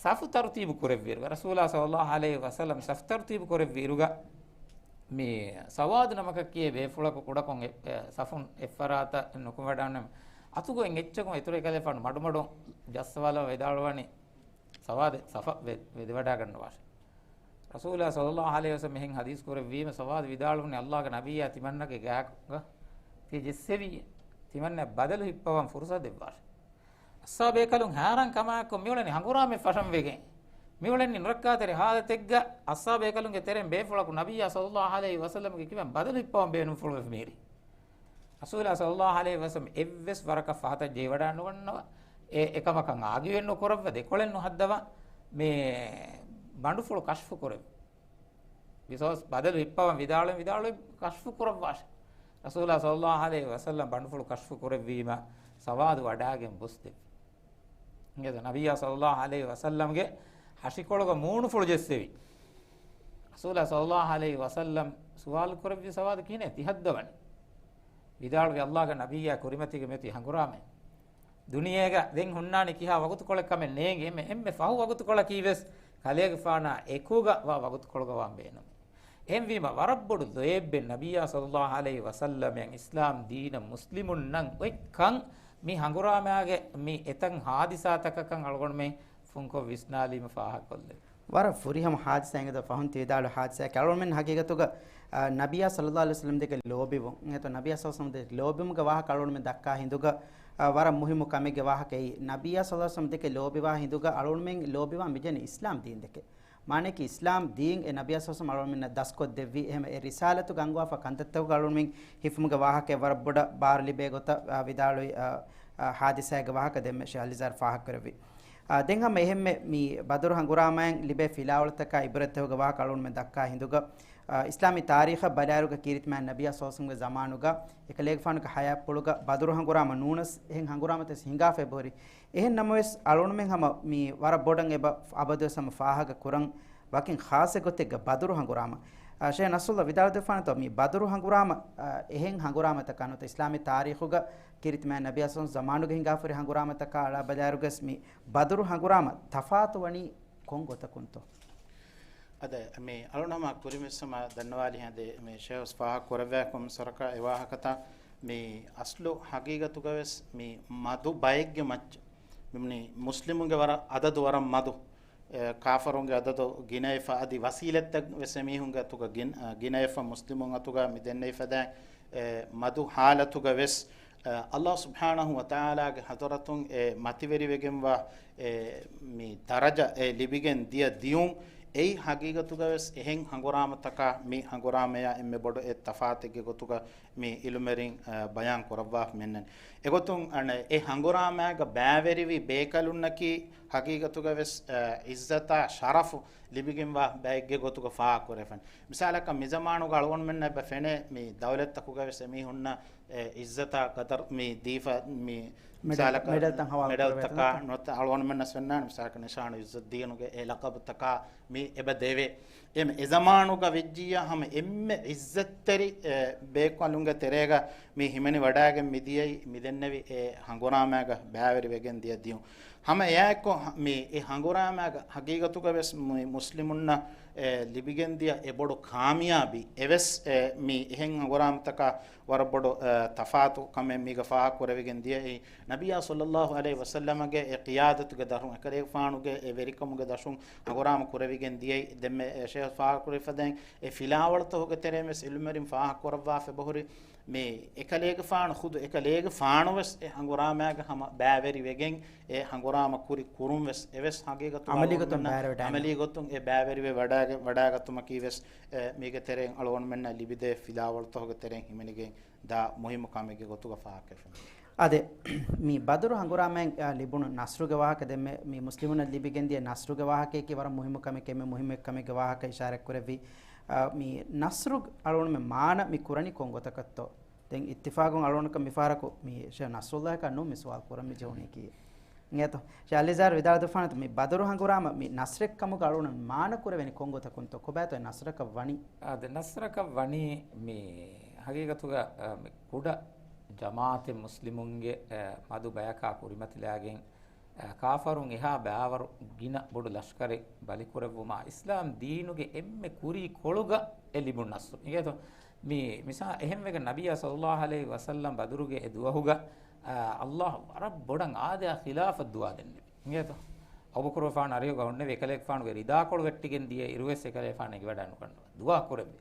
ސަފު ތަރުތީބު ކުރެއްވިއިރުގަ، ރަސޫލާ ޞައްލައްލާހު ޢަލައިހި ވަސައްލަމް ސަފު ތަރުތީބު ކުރެއްވިއިރުގަ، މި ސަވާދު ނަމަކަށް ކިޔޭ ބޭފުޅަކު ކުޑަކޮށް އެ-، އެ، ސަފުން އެއްފަރާތަށް ނުކުމެވަޑައިގަންނަމެ، އަތުގައި އެއްޗަކުން އިތުރު އެކަލޭފާނު މަޑުމަޑުން ޖައްސަވާލަ ވިދާޅުވަނީ، ސަވާދެ ސަފަށް ވެ-، ވެދެވަޑައިގަންނަވާށޭ. ރަސޫލާ ޞައްލައްލާހު ޢަލައިހި ވަސައްލަމް އެހެން ޙަދީޘް ކުރެއްވީމަ، ސަވާދު ވިދާޅުވަނީ، ﷲގެ ނަބިއްޔާ ތިމަންނަގެ ގާތުގަ ތި ޖެއްސެވީ، ތިމަންނަ ބަދަލު ހިއްޕަވަން ފުރުޞަތު ދެއްވާށޭ. އަޞްޙާބޭކަލުން ހައިރާން ކަމާއެކު މިއުޅެނީ ހަނގުރާމަ ފަށަން ވެގެން. މިއުޅެނީ ނުރައްކާތެރި ހާލަތެއްގަ، އަޞްޙާބު ބޭކަލުންގެ ތެރެއިން ބޭފުޅަކު ނަބިއްޔާ ޞައްލައްލާހު ޢަލައިހި ވަސައްލަމްގެ ކިބައިން ބަދަލު ހިއްޕަވަން ބޭނުންފުޅުވެފަ މިހިރީ. ރަސޫލާ ޞައްލައްލާހު ޢަލައިހި ވަސައްލަމް އެއްވެސް ވަރަކަށް ފަހަތަށް ޖެހިވަޑާނުގަންނަވާ، އެ އެކަމަކަށް އާގިވެއްނުކުރައްވާ، ދެކޮޅެއް ނުހައްދަވާ، މި ބަނޑުފުޅު ކަޝްފު ކުރެއްވި. ބިސޯސް ބަދަލު ހިއްޕަވަން ވިދާޅުވެ، ވިދާޅުވެ ކަޝްފު ކުރައްވާށެ. ރަސޫލާ ޞައްލައްލާހު ޢަލައިހި ވަސައްލަމް ބަނޑުފުޅު ކަޝްފު ކުރެއްވީމަ، ސަވާދު ވަޑާގެން ބޮސްދެއްވި. އިނގޭތޯ، ނަބިއްޔާ ޞައްލައްލާހު ޢަލައިހި ވަސައްލަމްގެ ހަށިކޮޅުގަ މޫނުފުޅު ޖެއްސެވި. ރަސޫލާ ޞައްލައްލާހު ޢަލައިހި ވަސައްލަމް ސުވާލު ކުރެއްވި، ސަވާދު ކިހިނެއް ތި ހައްދަވަނީ؟ ވިދާޅުވި، ﷲގެ ނަބިއްޔާ ކުރިމަތީގަ މިއޮތީ ހަނގުރާމައެއް. ދުނިޔޭގަ ދެން ހުންނާނީ ކިހާ ވަގުތުކޮޅެއް ކަމެއް ނޭނގެ، އެންމެ، އެންމެ ފަހު ވަގުތުކޮޅަކީ ވެސް ކަލޭގެފާނާ އެކުގަ ވާ ވަގުތުކޮޅުގަ ވާން ބޭނުމޭ. އެހެންވީމަ، ވަރަށް ބޮޑު ލޯތްބެއް ނަބިއްޔާ ޞައްލައްލާހު ޢަލައިހި ވަސައްލަމަށް އިސްލާމް ދީނަށް މުސްލިމުންނަށް އޮތްކަން މި ހަނގުރާމައިގެ މި އެތައް ޙާދިސާތަކަކަށް އަޅުގަނޑުމެން ފުންކޮށް ވިސްނާލީމަ ފާހަގަކޮށްލެވި. ވަރަށް ފުރިހަމަ ޙާދިސާއެއް އިނގޭތޯ، ފަހުން ތި ވިދާޅުވި ޙާދިސާއެއް. އަޅުގަނޑުމެން ހަގީގަތުގަ، އާ، ނަބިއްޔާ ޞައްލައްލާހު ޢަލައިހި ވަސައްލަމް ދެކެ ލޯބިވުން. އިނގޭތޯ، ނަބިއްޔާ ޞައްލައްލާހު ޢަލައިހި ވަސައްލަމް ދެކެ ލޯބިވުމުގެ ވާހަކަ އަޅުގަނޑުމެން ދައްކާ ހިނދުގަ، އާ، ވަރަށް މުހިއްމު ކަމެއްގެ ވާހަކައީ، ނަބިއްޔާ ޞައްލައްލާހު ޢަލައިހި ވަސައްލަމް ދެކެ ލޯބިވާ ހިނދުގަ އަޅުގަނޑުމެން ލޯބިވާން މިޖެހެނީ އިސްލާމް ދީން ދެކެ. މާނައަކީ، އިސްލާމް ދީން އެ ނަބިއްޔާ ޞައްލައްލާހު ޢަލައިހި ވަސައްލަމް އަޅުގަނޑުމެންނަށް ދަސްކޮށްދެއްވި، އެހެން އެ ރިސާލަތުގަ އަންގަވާފަ ކަންތައްތަކުގަ އަޅުގަނޑުމެން ހިފުމުގެ ވާހަކައެއް ވަރަށް ބޮޑަށް ބާރު ލިބޭ ގޮތަށް، އާ، ވިދާޅުވި، އާ، އާ، ޙާދިސާއެއްގެ ވާހަކަ ދެންމެ ޝޭޚް އަލީޒާރު ފާހަގަކުރެއްވި. އާ، ދެން ހަމަ އެހެންމެ މި ބަދުރު ހަނގުރާމައިން ލިބޭ ފިލާވަޅުތަކާ ޢިބްރަތްތަކުގެ ވާހަކަ އަޅުގަނޑުމެން ދައްކާ ހިނދުގަ، އާ، އިސްލާމީ ތާރީޚަށް ބަލާއިރުގަ ކީރިތި މާތް ނަބިއްޔާ ޞައްލައްލާހު ޢަލައިހި ވަސައްލަމްގެ ޒަމާނުގަ އެކަލޭގެފާނުގެ ޙަޔާތްޕުޅުގަ ބަދުރު ހަނގުރާމަ ނޫނަސް އެހެން ހަނގުރާމަތައް ހިނގާފަ އެބަހުރި. އެހެން ނަމަވެސް، އަޅުގަނޑުމެން ހަމަ މި ވަރަށް ބޮޑަށް އެބަ އަބަދުވެސް ހަމަ ފާހަގަ ކުރަން ވަކިން ޚާއްޞަ ގޮތެއްގަ ބަދުރު ހަނގުރާމަ. އާ، ޝޭޚް ނަޞްރުﷲ ވިދާޅުވެފާނެތޯ، މި ބަދުރު ހަނގުރާމަ، އާ، އެހެން ހަނގުރާމަތަކާ ނުވަތަ އިސްލާމީ ތާރީޚުގަ ކީރިތި މާތް ނަބިއްޔާ ޞައްލައްލާހު ޢަލައިހި ވަސައްލަމްގެ ޒަމާނުގަ ހިނގާފަ ހުރި ހަނގުރާމަތަކާ އަޅާ ބަލާއިރުގަސް މި ބަދުރު ހަނގުރާމަ ތަފާތު ވަނީ ކޮން ގޮތަކުންތޯ؟ އަދި މި އަޅުނަމަ ކުރިންވެސް ހަމަ ދަންނަވާލި ހެން އަދި މި ޝޭޚް ފާހަގަ ކުރެއްވި ކޮންމެސް ވަރަކަށް އެ ވާހަކަތައް މި އަސްލު ހަގީގަތުގަވެސް މި މަދު ބައެއްގެ މައްޗަށް މި މުސްލިމުންގެ ވަރަށް އަދަދު ވަރަށް މަދު، އެ، ކާފަރުންގެ އަދަދު ގިނަވެފަ އަދި ވަސީލަތްތައް ވެސް އެމީހުންގެ އަތުގަ ގިނަ، އަ، ގިނަވެފަ މުސްލިމުން އަތުގަ މި ދެންނެވިފަދައިން، އެ، މަދު ޙާލަތުގަ ވެސް، އަ، ﷲ ސުބްޙާނަހޫ ވަތަޢާލާގެ ޙަޟްރަތުން އެ މަތިވެރިވެގެންވާ އެ މި ދަރަޖަ އެ ލިބިގެން ދިޔަ ދިޔުން އެއީ ހަގީގަތުގަ ވެސް އެހެން ހަނގުރާމަތަކާ މި ހަނގުރާމަޔާ އެންމެ ބޮޑު އެއް ތަފާތެއްގެ ގޮތުގަ މި ޢިލްމުވެރިން، އަ، ބަޔާން ކުރައްވާފަ މިންނަން. އެގޮތުން އަނެއް އެ ހަނގުރާމައިގަ ބައިވެރިވި ބޭކަލުންނަކީ ހަގީގަތުގަ ވެސް، އަ، ޢިއްޒަތާ ޝަރަފު ލިބިގެންވާ ބައެއްގެ ގޮތުގަ ފާހަގަކުރެވިފަ. މިސާލަކަށް މިޒަމާނުގަ އަޅުގަނޑުމެންނަށް އެބަ ފެނޭ މި ދައުލަތްތަކުގަ ވެސް އެމީހުންނަށް އެ ޢިއްޒަތާ ޤަދަރު މި ދީފަ މި މެޑަލް، މިސާލަކަށް މެޑަލްތައް ހަވާލު މެޑަލްތަކާ ކުރެވޭތަން. ނުވަތަ އަޅުގަނޑުމެންނަށް ފެންނާނެ މިސާލަކަށް ނިޝާނު ޢިއްޒައްދީނުގެ އެ ލަޤަބުތަކާ މި އެބަ ދެވޭ. އެ އެޒަމާނުގަ ވެއްޖިއްޔާ ހަމަ އެންމެ ޢިއްޒަތްތެރި، އެ، ބޭކަލުންގެ ތެރޭގަ މި ހިމެނި ވަޑައިގެން މިދިޔައީ މިދެންނެވި އެ ހަނގުރާމައިގަ ބައިވެރިވެގެން ދިޔަ ދިޔުން. ހަމަ އެއާއެއްކޮށް މި އެ ހަނގުރާމައިގަ ހަގީގަތުގަ ވެސް މި މުސްލިމުންނަށް، އެ، ލިބިގެން ދިޔަ އެ ބޮޑު ކާމިޔާބީ އެވެސް، އެ، މި އެހެން ހަނގުރާމަތަކާ ވަރަށް ބޮޑު، އަ، ތަފާތު ކަމެއް މީގަ ފާހަގަކުރެވިގެން ދިޔައީ، ނަބިއްޔާ ޞައްލައްލާހު ޢަލައިހި ވަސައްލަމަގެ އެ ޤިޔާދަތުގެ ދަށުން، އެކަލޭގެފާނުގެ އެ ވެރިކަމުގެ ދަށުން ހަނގުރާމަ ކުރެވިގެން ދިޔައީ. ދެންމެ އެ ޝޭޚް ފާހަގަކުރެވިފަދައިން އެ ފިލާވަޅުތަކުގެ ތެރެއިން ވެސް ޢިލްމުވެރިން ފާހަގަކުރައްވާފަ އެބަހުރި، މި އެކަލޭގެފާނު ޚުދު އެކަލޭގެފާނު ވެސް އެ ހަނގުރާމައިގަ ހަމަ ބައިވެރިވެގެން އެ ހަނގުރާމަ ކުރި ކުރުން ވެސް އެވެސް ހަގީގަތު ޢަމަލީ ގޮތުން އަޅުގަނޑުމެންނަށް ބައިވެރިވެ ވަޑައިގެ-، ވަޑައިގަތުމަކީ ވެސް، އެ، މީގެ ތެރެއިން އަޅުގަނޑުމެންނަށް ލިބިދޭ ފިލާވަޅުތަކުގެ ތެރެއިން ހިމެނިގެން ދާ މުހިއްމު ކަމެއްގެ ގޮތުގަ ފާހަގަކެފަ. އާދެ، މި ބަދުރު ހަނގުރާމައިން، އާ، ލިބުނު ނަޞްރުގެ ވާހަކަ ދެންމެ މި މުސްލިމުންނަށް ލިބިގެންދިޔަ ނަޞްރުގެ ވާހަކައަކީ ވަރަށް މުހިއްމު ކަމެކޭ، މި މުހިއްމު ކަމެއްގެ ވާހަކަ އިޝާރަތް ކުރެއްވި. އާ، މި ނަޞްރު އަޅުގަނޑުމެން މާނަ މި ކުރަނީ ކޮން ގޮތަކަށްތޯ؟ ދެން އިއްތިފާގުން އަޅުގަނޑަކަށް މިފަހަރަކު މި ޝޭޚް ނަޞްރުﷲ ކަންނޫން މި ސުވާލު ކުރަން މި ޖެހުނީކީ. އިނގޭތޯ؟ ޝޭޚް އަލީޒާރު ވިދާޅުވެފާނެތޯ، މި ބަދުރު ހަނގުރާމަ މި ނަޞްރެއްކަމުގަ އަޅުގަނޑު މާނަ ކުރެވެނީ ކޮން ގޮތަކުންތޯ؟ ކޮބާތޯ އެ ނަޞްރަކަށް ވަނީ؟ އާ، ދެ ނަޞްރަކަށް ވަނީ މި ހަގީގަތުގަ، އާ، މި ކުޑަ ޖަމާޢަތެއް މުސްލިމުންގެ، އާ، މަދު ބަޔަކާ ކުރިމަތިލާގެން، އާ، ކާފަރުން އެހާ ބައިވަރު ގިނަ ބޮޑު ލަޝްކަރެއް ބަލިކުރެއްވުމާ، އިސްލާމް ދީނުގެ އެންމެ ކުރީ ކޮޅުގަ އެ ލިބުނު ނަޞްރު. އިނގޭތޯ؟ މި މިސާ އެހެންވެގެން ނަބިއްޔާ ޞައްލައްލާހު ޢަލައިހި ވަސައްލަމް ބަދުރުގެ އެ ދުވަހުގަ، އާ، ﷲ ވަރަށް ބޮޑަށް އާދަޔާ ޚިލާފަށް ދުޢާ ދެންނެވި. އިނގޭތޯ؟ އަބޫބަކުރުގެފާނު އަރިހުގަ ހުންނެވި އެކަލޭގެފާނުގެ ރިދާކޮޅު ވެއްޓިގެން ދިޔަ އިރުވެސް އެކަލޭގެފާނު އެނގިވަޑައިނުކަން ދުޢާ ކުރެއްވި.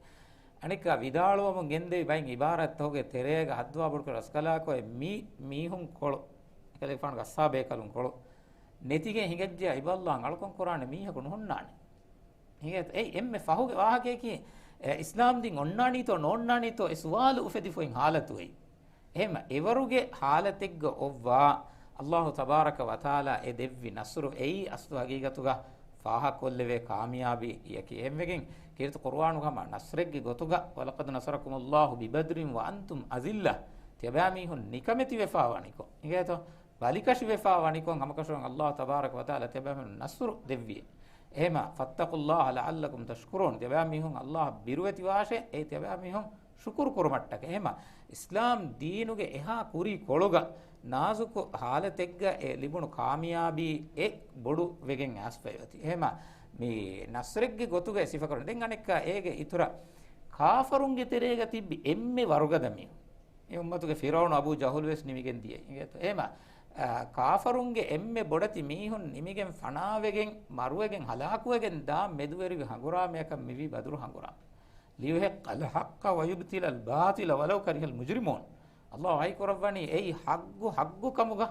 އަނެއްކާ ވިދާޅުވަމުން ގެންދެވި ބައިން ޢިބާރާތްތަކުގެ ތެރޭގަ ހައްދުވާ ބޮޑުކޮށް ރަސްކަލާކޮއެ މި މީހުން ކޮޅު، އެކަލޭގެފާނުގެ އަޞްޙާބޭކަލުން ކޮޅު، ނެތިގެން ހިނގައްޖެ އިބަ ﷲ އަޅުކަން ކުރާނެ މީހަކު ނުހުންނާނެ. ހިނގޭތަ؟ އެއީ އެންމެ ފަހުގެ ވާހަކަޔަކީ، އެ، އިސްލާމް ދީން އޮންނާނީތޯ ނޯންނާނީތޯ އެ ސުވާލު އުފެދިފައި ހާލަތު އެއީ. އެހެންމަ އެވަރުގެ ހާލަތެއްގަ އޮއްވާ، ﷲ ތަބާރަކަ ވަތަޢާލާ އެ ދެއްވި ނަޞްރު އެއީ އަސްލު ހަގީގަތުގަ ފާހަގަކޮށްލެވޭ ކާމިޔާބީއަކީ. އެހެންވެގެން ކީރިތި ޤުރުއާނުގަ ހަމަ ނަޞްރެއްގެ ގޮތުގަ، "ولقد نصركم الله ببدر وأنتم أذلة" ތިޔަބައިމީހުން ނިކަމެތިވެފާ ވަނިކޮށް. އިނގޭތޯ؟ ބަލިކަށިވެފާ ވަނިކޮށް ހަމަކަށަވަރުން ﷲ ތަބާރަކަ ވަތަޢާލާ ތިޔަބައިމީހުން ނަޞްރު ދެއްވިއޭ. އެހެމަ، "فاتقوا الله لعلكم تشكرون" ތިޔަބައިމީހުން ﷲ ބިރުވެތިވާށޭ، އެ ތިޔަބައިމީހުން ޝުކުރު ކުރުމަށްޓަކަ. އެހެމަ، އިސްލާމް ދީނުގެ އެހާ ކުރީ ކޮޅުގަ ނާޒުކު ހާލަތެއްގަ އެ ލިބުނު ކާމިޔާބީ އެ ބޮޑު ވެގެން އައިސްފައި އޮތީ. އެހެމަ، މި ނަޞްރެއްގެ ގޮތުގަ އެ ސިފަކުރަން. ދެން އަނެއްކާ އޭގެ އިތުރަށް ކާފަރުންގެ ތެރޭގަ ތިއްބި އެންމެ ވަރުގަދަ މީހުން. އެ އުއްމަތުގެ ފިރުޢައުނު އަބޫ ޖަހުލު ވެސް ނިމިގެން ދިޔައީ. އިނގޭތޯ؟ އެހެމަ، އާ، ކާފަރުންގެ އެންމެ ބޮޑެތި މީހުން ނިމިގެން ފަނާވެގެން، މަރުވެގެން، ހަލާކުވެގެން ދާ މެދުވެރިވި ހަނގުރާމަޔަކަށް މިވީ ބަދުރު ހަނގުރާމަ. "ليحق الحق ويبطل الباطل ولو كره المجرمون" ﷲ ވަޙީ ކުރައްވަނީ އެއީ ޙައްޤު ޙައްޤު ކަމުގަ،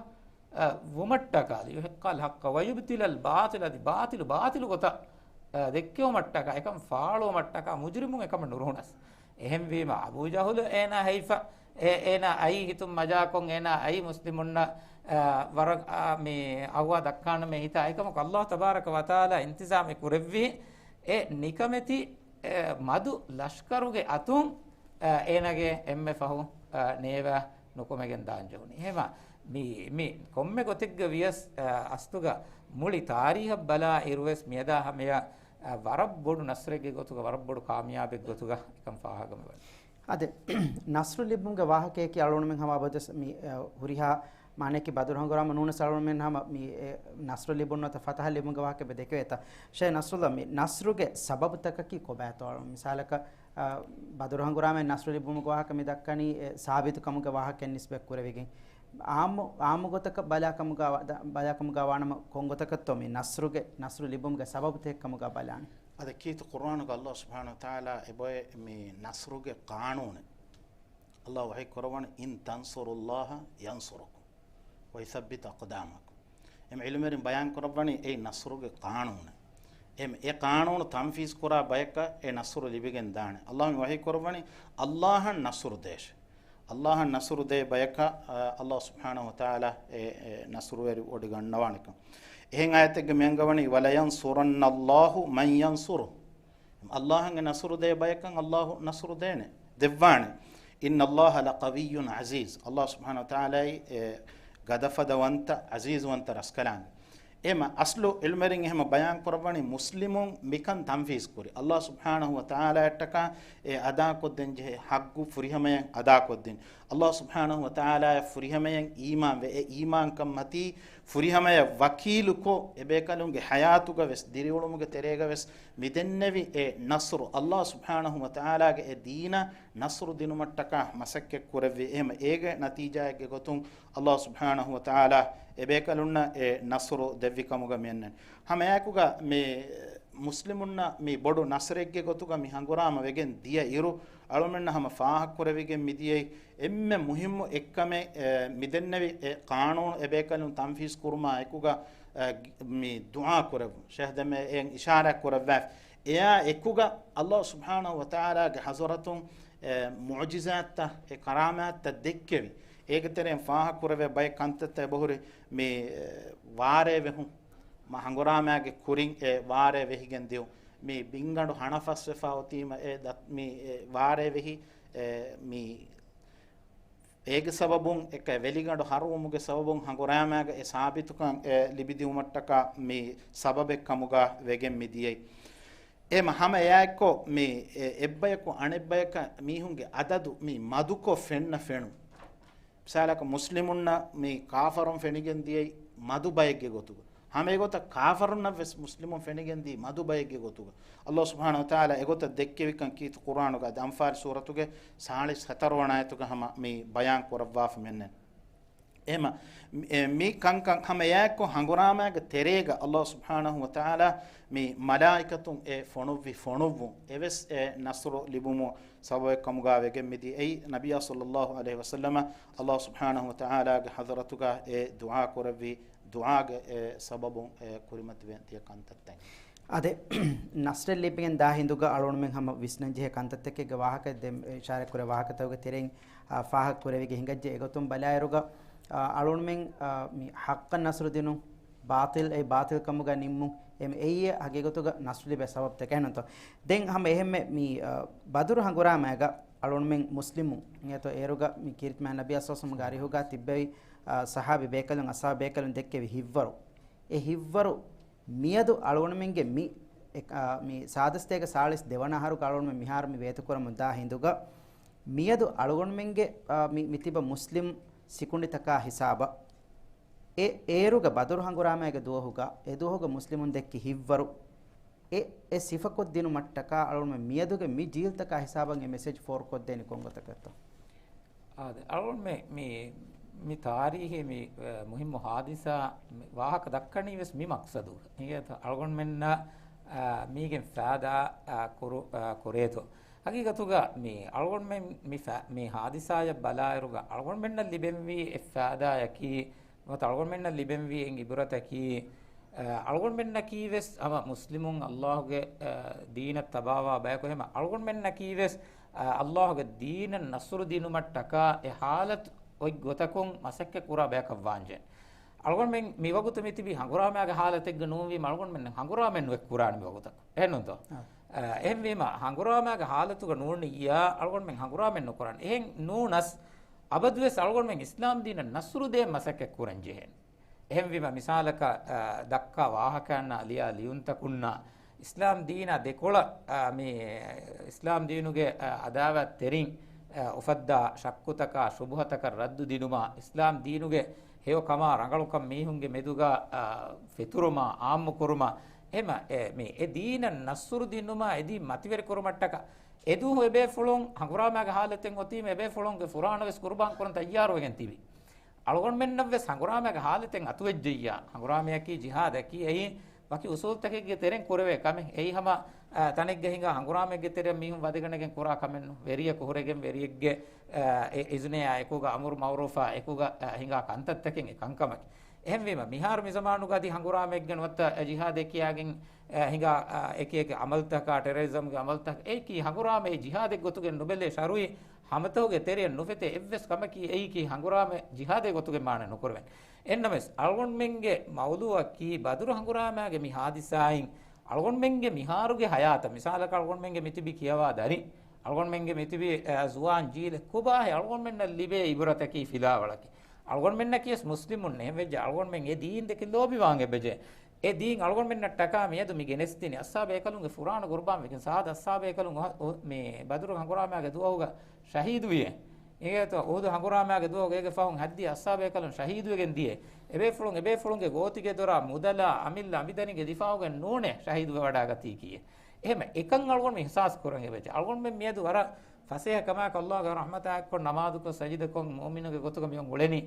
އަ، ވުމަށްޓަކާ، "ليحق الحق ويبطل الباطل" އަދި ބާޠިލު ބާޠިލު ގޮތަށް، އަ، ދެއްކެވުމަށްޓަކާ، އެކަން ފާޅުވުމަށްޓަކާ، މުޖްރިމުން އެކަމަށް ނުރުހުނަސް. އެހެންވީމަ، އަބޫ ޖަހުލު އޭނާ ހައިފަ، އޭ، އޭނާ އައީ ހިތުން މަޖާކޮށް، އޭނާ އައީ މުސްލިމުންނަށް، އަ، ވަރަށް، އަ، މި އަގުވާ ދައްކާނަމޭ ހިތާ. އެކަމަކު ﷲ ތަބާރަކަ ވަތަޢާލާ އިންތިޒާމެއް ކުރެއްވި އެ ނިކަމެތި، އެ، މަދު ލަޝްކަރުގެ އަތުން، އަ، އޭނާގެ އެންމެ ފަހު، އަ، ނޭވާ ނުކުމެގެން ދާން ޖެހުނީ. އެހެމަ، މި، މި ކޮންމެ ގޮތެއްގަ ވިޔަސް، އަ، އަސްލުގަ މުޅި ތާރީހަށް ބަލާ އިރުވެސް މިއަދާ ހަމަޔަށް، އަ، ވަރަށް ބޮޑު ނަޞްރެއްގެ ގޮތުގަ، ވަރަށް ބޮޑު ކާމިޔާބެއް ގޮތުގަ އެކަން ފާހަގަ މިވަނީ. އަދި، ނަޞްރު ލިބުމުގެ ވާހަކަޔަކީ އަޅުގަނޑުމެން ހަމަ އަބަދުވެސް މި، އަ، ހުރިހާ މާނަޔަކީ ބަދުރު ހަނގުރާމަ ނޫނަސް އަޅުގަނޑުމެން ހަމަ މި، އެ، ނަޞްރު ލިބުން ނުވަތަ ފަތަޙަ ލިބުމުގެ ވާހަކަ އެބަ ދެކެވޭތަ؟ ޝޭޚް ނަޞްރުﷲ، މި ނަޞްރުގެ ސަބަބުތަކަކީ ކޮބާތޯ؟ މިސާލަކަށް، އަ، ބަދުރު ހަނގުރާމައިން ނަޞްރު ލިބުމުގެ ވާހަކަ މި ދައްކަނީ، އެ، ސާބިތު ކަމުގެ ވާހަކައެއް ނިސްބަތް ކުރެވިގެން. އާއްމު، އާއްމު ގޮތަކަށް ބަލާ ކަމުގަ ވ-، ދަ-، ބަލާ ކަމުގަ ވާނަމަ ކޮން ގޮތަކަށްތޯ މި ނަޞްރުގެ، ނަޞްރު ލިބުމުގެ ސަބަބުތަކެއް ކަމުގަ ބަލާނީ؟ އަދި ކީރިތި ޤުރުއާނުގަ ﷲ ސުބްޙާނަހޫ ވަތަޢާލާ އެބައޮތް މި ނަޞްރުގެ ޤާނޫނެއް. ﷲ ވަޙީ ކުރައްވަނީ، "إن تنصروا الله ينصركم ويثبت أقدامكم." އެމް ޢިލްމުވެރިން ބަޔާން ކުރައްވަނީ އެއީ ނަޞްރުގެ ޤާނޫނެއް. އެމް އެ ޤާނޫނު ތަންފީޒް ކުރާ ބަޔަކަށް އެ ނަޞްރު ލިބިގެން ދާނެ. ﷲ މި ވަޙީ ކުރައްވަނީ، ﷲ އަށް ނަޞްރު ދޭށޭ. ﷲ އަށް ނަޞްރު ދޭ ބަޔަކަށް، އަ، ﷲ ސުބްޙާނަހޫ ވަތަޢާލާ އެ، އެ ނަޞްރުވެރި ވޮޑިގަންނަވާނެކަން. އެހެން އާޔަތެއްގަ މި އަންގަވަނީ، "ولينصرن الله من ينصره." ﷲ އަށް ނަޞްރު ދޭ ބަޔަކަށް ﷲ ނަޞްރު ދޭނެ، ދެއްވާނެ. "إن الله لقوي عزيز." ﷲ ސުބްޙާނަހޫ ވަތަޢާލާއީ، އެ، ގަދަފަދަވަންތަ، ޢަޒީޒުވަންތަ ރަސްކަލާނގެ. އެހެމަ އަސްލު ޢިލްމުވެރިން އެހެމަ ބަޔާން ކުރައްވަނީ މުސްލިމުން މިކަން ތަންފީޒް ކުރި. ﷲ ސުބްޙާނަހޫ ވަތަޢާލާއަށްޓަކާ އެ އަދާކޮށްދޭން ޖެހޭ ޙައްޤު ފުރިހަމަޔަށް އަދާކޮށްދިން. ﷲ ސުބްޙާނަހޫ ވަތަޢާލާއަށް ފުރިހަމަޔަށް އީމާންވެ، އެ އީމާންކަން މަތީ ފުރިހަމަޔަށް ވަކީލުކޮށް، އެބޭކަލުންގެ ޙަޔާތުގަ ވެސް، ދިރިއުޅުމުގެ ތެރޭގަ ވެސް މި ދެންނެވި އެ ނަޞްރު، ﷲ ސުބްޙާނަހޫ ވަތަޢާލާގެ އެ ދީނަށް ނަޞްރު ދިނުމަށްޓަކާ މަސައްކަތް ކުރެއްވި. އެހެމަ އޭގެ ނަތީޖާއެއްގެ ގޮތުން ﷲ ސުބްޙާނަހޫ ވަތަޢާލާ އެބޭކަލުންނަށް އެ ނަޞްރު ދެއްވި ކަމުގަ މި އަންނަނީ. ހަމައެއާއެކުގަ މި މުސްލިމުންނަށް މި ބޮޑު ނަޞްރެއްގެ ގޮތުގަ މި ހަނގުރާމަ ވެގެން ދިޔަ އިރު، އަޅުމެންނަށް ހަމަ ފާހަގަކުރެވިގެން މިދިޔައީ އެންމެ މުހިއްމު އެއްކަމެއް، އެ، މި ދެންނެވި އެ ޤާނޫނު އެބޭކަލުން ތަންފީޒް ކުރުމާ އެކުގަ، އެ، މި ދުޢާ ކުރެއްވުން. ޝޭޚް ދެންމެ އެއިން އިޝާރާތް ކުރައްވާފި. އެއާ އެކުގަ ﷲ ސުބްޙާނަހޫ ވަތަޢާލާގެ ޙަޟްރަތުން، އެ، މުޢުޖިޒާތްތައް، އެ، ކަރާމާތްތައް ދެއްކެވި. އޭގެ ތެރެއިން ފާހަގަކުރެވޭ ބައެއް ކަންތައްތައް އެބަހުރި މި، އެ، ވާރޭ ވެހުން. މަ ހަނގުރާމާގެ ކުރިން އެ ވާރޭ ވެހިގެން ދިޔުން. މި ބިންގަނޑު ހަނަފަސްވެފާ އޮތީމަ އެ ދަތް-، މި އެ ވާރޭ ވެހި، އެ، މި އޭގެ ސަބަބުން އެކަ ވެލިގަނޑު ހަރުވުމުގެ ސަބަބުން ހަނގުރާމާގެ އެ ސާބިތުކަން އެ ލިބިދިއުމަށްޓަކާ މި ސަބަބެއް ކަމުގަ ވެގެން މިދިޔައީ. އެމަ ހަމަ އެއާއެއްކޮށް މި އެ އެއްބަޔަކު އަނެއްބަޔަކަށް މީހުންގެ އަދަދު މި މަދުކޮށް ފެންނަ ފެނުން. މިސާލަކަށް މުސްލިމުންނަށް މި ކާފަރުން ފެނިގެން ދިޔައީ މަދު ބައެއްގެ ގޮތުގަ. ހަމަ އެގޮތަށް ކާފަރުންނަށް ވެސް މުސްލިމުން ފެނިގެން ދީ މަދު ބައެއްގެ ގޮތުގަ. ﷲ ސުބްޙާނަހޫ ވަތަޢާލާ އެގޮތަށް ދެއްކެވިކަން ކީރިތި ޤުރްއާނުގަ އަންފާލް ސޫރަތުގެ ސާޅީސް ހަތަރު ވަނަ އާޔަތުގަ ހަމަ މި ބަޔާން ކުރައްވާފަ މެންނެން. އެހެމަ، އެ، މި ކަންކަން ހަމަ އެއާއެއްކޮށް ހަނގުރާމާގެ ތެރޭގަ ﷲ ސުބްޙާނަހޫ ވަތަޢާލާ މި މަލާއިކަތުން އެ ފޮނުއްވި ފޮނުއްވުން އެވެސް އެ ނަޞްރު ލިބުމު ސަބަބެއް ކަމުގަ ވެގެން މިދިޔަ. އެއީ ނަބިއްޔާ ޞައްލައްލާހު ޢަލައިހި ވަސައްލަމަ ﷲ ސުބްޙާނަހު ވަތަޢާލާގެ ޙަޟްރަތުގަ އެ ދުޢާ ކުރެއްވި ދުޢާގެ އެ ސަބަބުން އެ ކުރިމަތިވެ ދިޔަ ކަންތައްތައް. އާދެ، ނަޞްރެއް ލިބިގެން ދާ ހިނދުގަ އަޅުގަނޑުމެން ހަމަ ވިސްނަންޖެހޭ ކަންތައްތަކެއްގެ ވާހަކަ ދެން އިޝާރަތް ކުރެ ވާހަކަތަކުގެ ތެރެއިން، އާ، ފާހަގަ ކުރެވިގެން ހިނގައްޖެ. އެގޮތުން ބަލާއިރުގަ، އާ، އަޅުގަނޑުމެން، އާ، މި ޙައްޤަށް ނަޞްރު ދިނުން، ބާޠިލް އެއީ ބާޠިލް ކަމުގަ ނިންމުން، އެ، އެއީ ހަގީގަތުގަ ނަޞްރު ލިބޭ ސަބަބުތަކެއް ނޫންތޯ. ދެން ހަމަ އެހެންމެ މި، އާ، ބަދުރު ހަނގުރާމައިގަ އަޅުގަނޑުމެން މުސްލިމުން އިނގޭތޯ އޭރުގަ މި ކީރިތި މާތް ނަބިއްޔާ ޞައްލައްލާހު ޢަލައިހި ވަސައްލަމަގެ އަރިހުގަ ތިއްބެވި، އާ، ޞަޙާބީ ބޭކަލުން، އަޞްޙާބު ބޭކަލުން ދެއްކެވި ހިއްވަރު. އެ ހިއްވަރު މިއަދު އަޅުގަނޑުމެންގެ މި، އެ، އާ، މި ސާދަ ސަތޭކަ ސާޅީސް ދެވަނަ އަހަރުގަ އަޅުގަނޑުމެން މިހާރު މި ވޭތުކުރަމުން ދާ ހިނދުގަ، މިއަދު އަޅުގަނޑުމެންގެ، އާ، މި، މި ތިބަ މުސްލިމް ސިކުނޑިތަކާ ހިސާބަށް، އެ އޭރުގެ ބަދުރު ހަނގުރާމައިގެ ދުވަހުގަ، އެ ދުވަހުގަ މުސްލިމުން ދެއްކި ހިއްވަރު، އެ، އެ ސިފަކޮށްދިނުމަށްޓަކާ އަޅުގަނޑުމެން މިއަދުގެ މި ޖީލްތަކާ ހިސާބަށް އެ މެސެޖް ފޯރުކޮށްދޭނީ ކޮންގޮތަކަށްތޯ؟ އާދެ، އަޅުގަނޑުމެން މި، މި ތާރީހީ މި، އަ، މުހިއްމު ހާދިސާ މި ވާހަކަ ދައްކަނީ ވެސް މި މަޤްޞަދު. އިނގޭތޯ އަޅުގަނޑުމެންނަށް، އަ، މީގެން ފައިދާ، އަ، ކުރު-، އަ، ކުރޭތޯ. ހަގީގަތުގަ މި އަޅުގަނޑުމެން މި ފަ-، މި ހާދިސާއަށް ބަލާއިރުގަ އަޅުގަނޑުމެންނަށް ލިބެންވީ އެއް ފައިދާއަކީ، ނުވަތަ އަޅުގަނޑުމެންނަށް ލިބެންވީ އެއް އިބުރަތަކީ، އަ، އަޅުގަނޑުމެންނަކީ ވެސް ހަމަ މުސްލިމުން ﷲގެ، އަ، ދީނަށް ތަބާވާ ބަޔަކު. އެހެމަ އަޅުގަނޑުމެންނަކީ ވެސް، އަ، ﷲގެ ދީނަށް ނަޞްރު ދިނުމަށްޓަކާ އެ ޙާލަތު އޮތް ގޮތަކުން މަސައްކަތް ކުރާ ބަޔަކަށް ވާންޖެ. އަޅުގަނޑުމެން މިވަގުތު މިތިބީ ހަނގުރާމައިގެ ޙާލަތެއްގަ ނޫންވީމަ އަޅުގަނޑުމެން ހަނގުރާމައެއް ނުއެއް ކުރާނެ މިވަގުތަކު. އެހެންނޫންތޯ؟ އާ. އަ، އެހެންވީމަ ހަނގުރާމައިގެ ޙާލަތުގަ ނޫނިއްޔާ އަޅުގަނޑުމެން ހަނގުރާމައެއް ނުކުރާނެ. އެހެން ނޫނަސް، އަބަދުވެސް އަޅުގަނޑުމެން އިސްލާމް ދީނަށް ނަޞްރު ދޭން މަސައްކަތް ކުރަން ޖެހޭނެ. އެހެންވީމަ، މިސާލަކަށް، އަ، ދައްކާ ވާހަކައަންނާ ލިޔާ ލިޔުންތަކުންނާ، އިސްލާމް ދީނާ ދެކޮޅަށް، އަ، މި އިސްލާމް ދީނުގެ، އަ، އަދާވާތްތެރިން، އަ، އުފައްދާ ޝައްކުތަކާ ޝުބުހަތަކަށް ރައްދު ދިނުމާ، އިސްލާމް ދީނުގެ ހެޔޮކަމާ ރަނގަޅުކަން މީހުންގެ މެދުގަ، އަ، ފެތުރުމާ، ޢާއްމުކުރުމާ، އެހެމަ، އެ، މި އެ ދީނަށް ނަޞްރު ދިނުމާ، އެ ދީން މަތިވެރި ކުރުމަށްޓަކާ، އެދުވަހު އެބޭފުޅުން ހަނގުރާމައިގެ ޙާލަތެއް އޮތީމަ، އެބޭފުޅުންގެ ފުރާނަވެސް ޤުރުބާން ކުރަން ތައްޔާރުވެގެން ތިބި. އަޅުގަނޑުމެންނަށްވެސް ހަނގުރާމައިގެ ޙާލަތެއް އަތުވެއްޖެއްޔާ، ހަނގުރާމަޔަކީ ޖިހާދަކީ އެއީ ވަކި އުސޫލްތަކެއްގެ ތެރެއިން ކުރެވޭ ކަމެއް. އެއީ ހަމަ، އަ، ތަނެއްގަ ހިނގާ ހަނގުރާމައެއްގެ ތެރެއަށް މީހުން ވަދެގަނެގެން ކުރާ ކަމެއް ނޫން. ވެރިޔަކު ހުރެގެން ވެރިއެއްގެ، އަ، އެ އިޒުނެއާ އެކުގަ އަމުރު މަޢުރޫފާ އެކުގަ، އަ، ހިނގާ ކަންތައްތަކެއް އެ ކަންކަމަކީ. އެހެންވީމަ، މިހާރު މި ޒަމާނުގަ އަދި ހަނގުރާމައެއްގެ ނުވަތަ ޖިހާދެއް ކިޔާގެން، އެ، ހިނގާ، އަ، އެކި އެކި ޢަމަލުތަކާ، ޓެރަރިޒަމްގެ ޢަމަލުތަކާ، އެއީކީ ހަނގުރާމައެއް ޖިހާދެއް ގޮތުގެ ނުބެލޭ ޝަރުޢީ ހަމަތަކުގެ ތެރެއަށް ނުފެތޭ އެއްވެސް ކަމަކީ އެއީކީ ހަނގުރާމަ ޖިހާދެއް ގޮތުގެ މާނަ ނުކުރެވެން. އެހެންނަމަވެސް، އަޅުގަނޑުމެންގެ މައުޟޫޢަކީ ބަދުރު ހަނގުރާމައިގެ މި ޙާދިސާއިން އަޅުގަނޑުމެންގެ މިހާރުގެ ޙަޔާތަށް، މިސާލަކަށް އަޅުގަނޑުމެންގެ މިތިބި ކިޔަވާ ދަރިން، އަޅުގަނޑުމެންގެ މިތިބި، އަ، ޒުވާން ޖީލެއް ކޮބާހޭ އަޅުގަނޑުމެންނަށް ލިބޭ އިބުރަތަކީ ފިލާވަޅަކީ. އަޅުގަނޑުމެންނަކީވެސް މުސްލިމުން އެހެންވެއްޖެ އަޅުގަނޑުމެން އެ ދީން ދެކެ ލޯބިވާން އެބަޖެ. އެ ދީން އަޅުގަނޑުމެންނަށްޓަކާ މިއަދު މި ގެނެސްދިނީ އަޞްޙާބު ބޭކަލުންގެ ފުރާނަ ޤުރުބާން ވެގެން. ސާދަ އަޞްޙާބު ބޭކަލުން އު-، އު-، މި ބަދުރު ހަނގުރާމައިގެ ދުވަހުގަ ޝަހީދުވިއޭ. އިނގޭތޯ އުޙުދު ހަނގުރާމައިގެ ދުވަހުގަ އޭގެ ފަހުން ހައްދި އަޞްޙާބު ބޭކަލުން ޝަހީދުވެގެން ދިޔޭ. އެބޭފުޅުން، އެބޭފުޅުންގެ ގޯތިގެ ދޮރާ މުދަލާ އަމިއްލަ އަނބިދަނީގެ ދިފާޢުގަ ނޫނޭ ޝަހީދުވެވަޑައިގަތީކީއޭ. އެހެމަ އެކަން އަޅުގަނޑު އިޙްސާސް ކުރަން އެބަޖެ. އަޅުގަނޑުމެން މިއަދު ވަރަށް ފަސޭހަ ކަމާއެކު ﷲގެ ރަޙްމަތާ އެއްކޮށް ނަމާދުކޮށް ސަޖިދަކޮށް މުއުމިނުގެ ގޮތުގަ މިއޮން އުޅެނީ.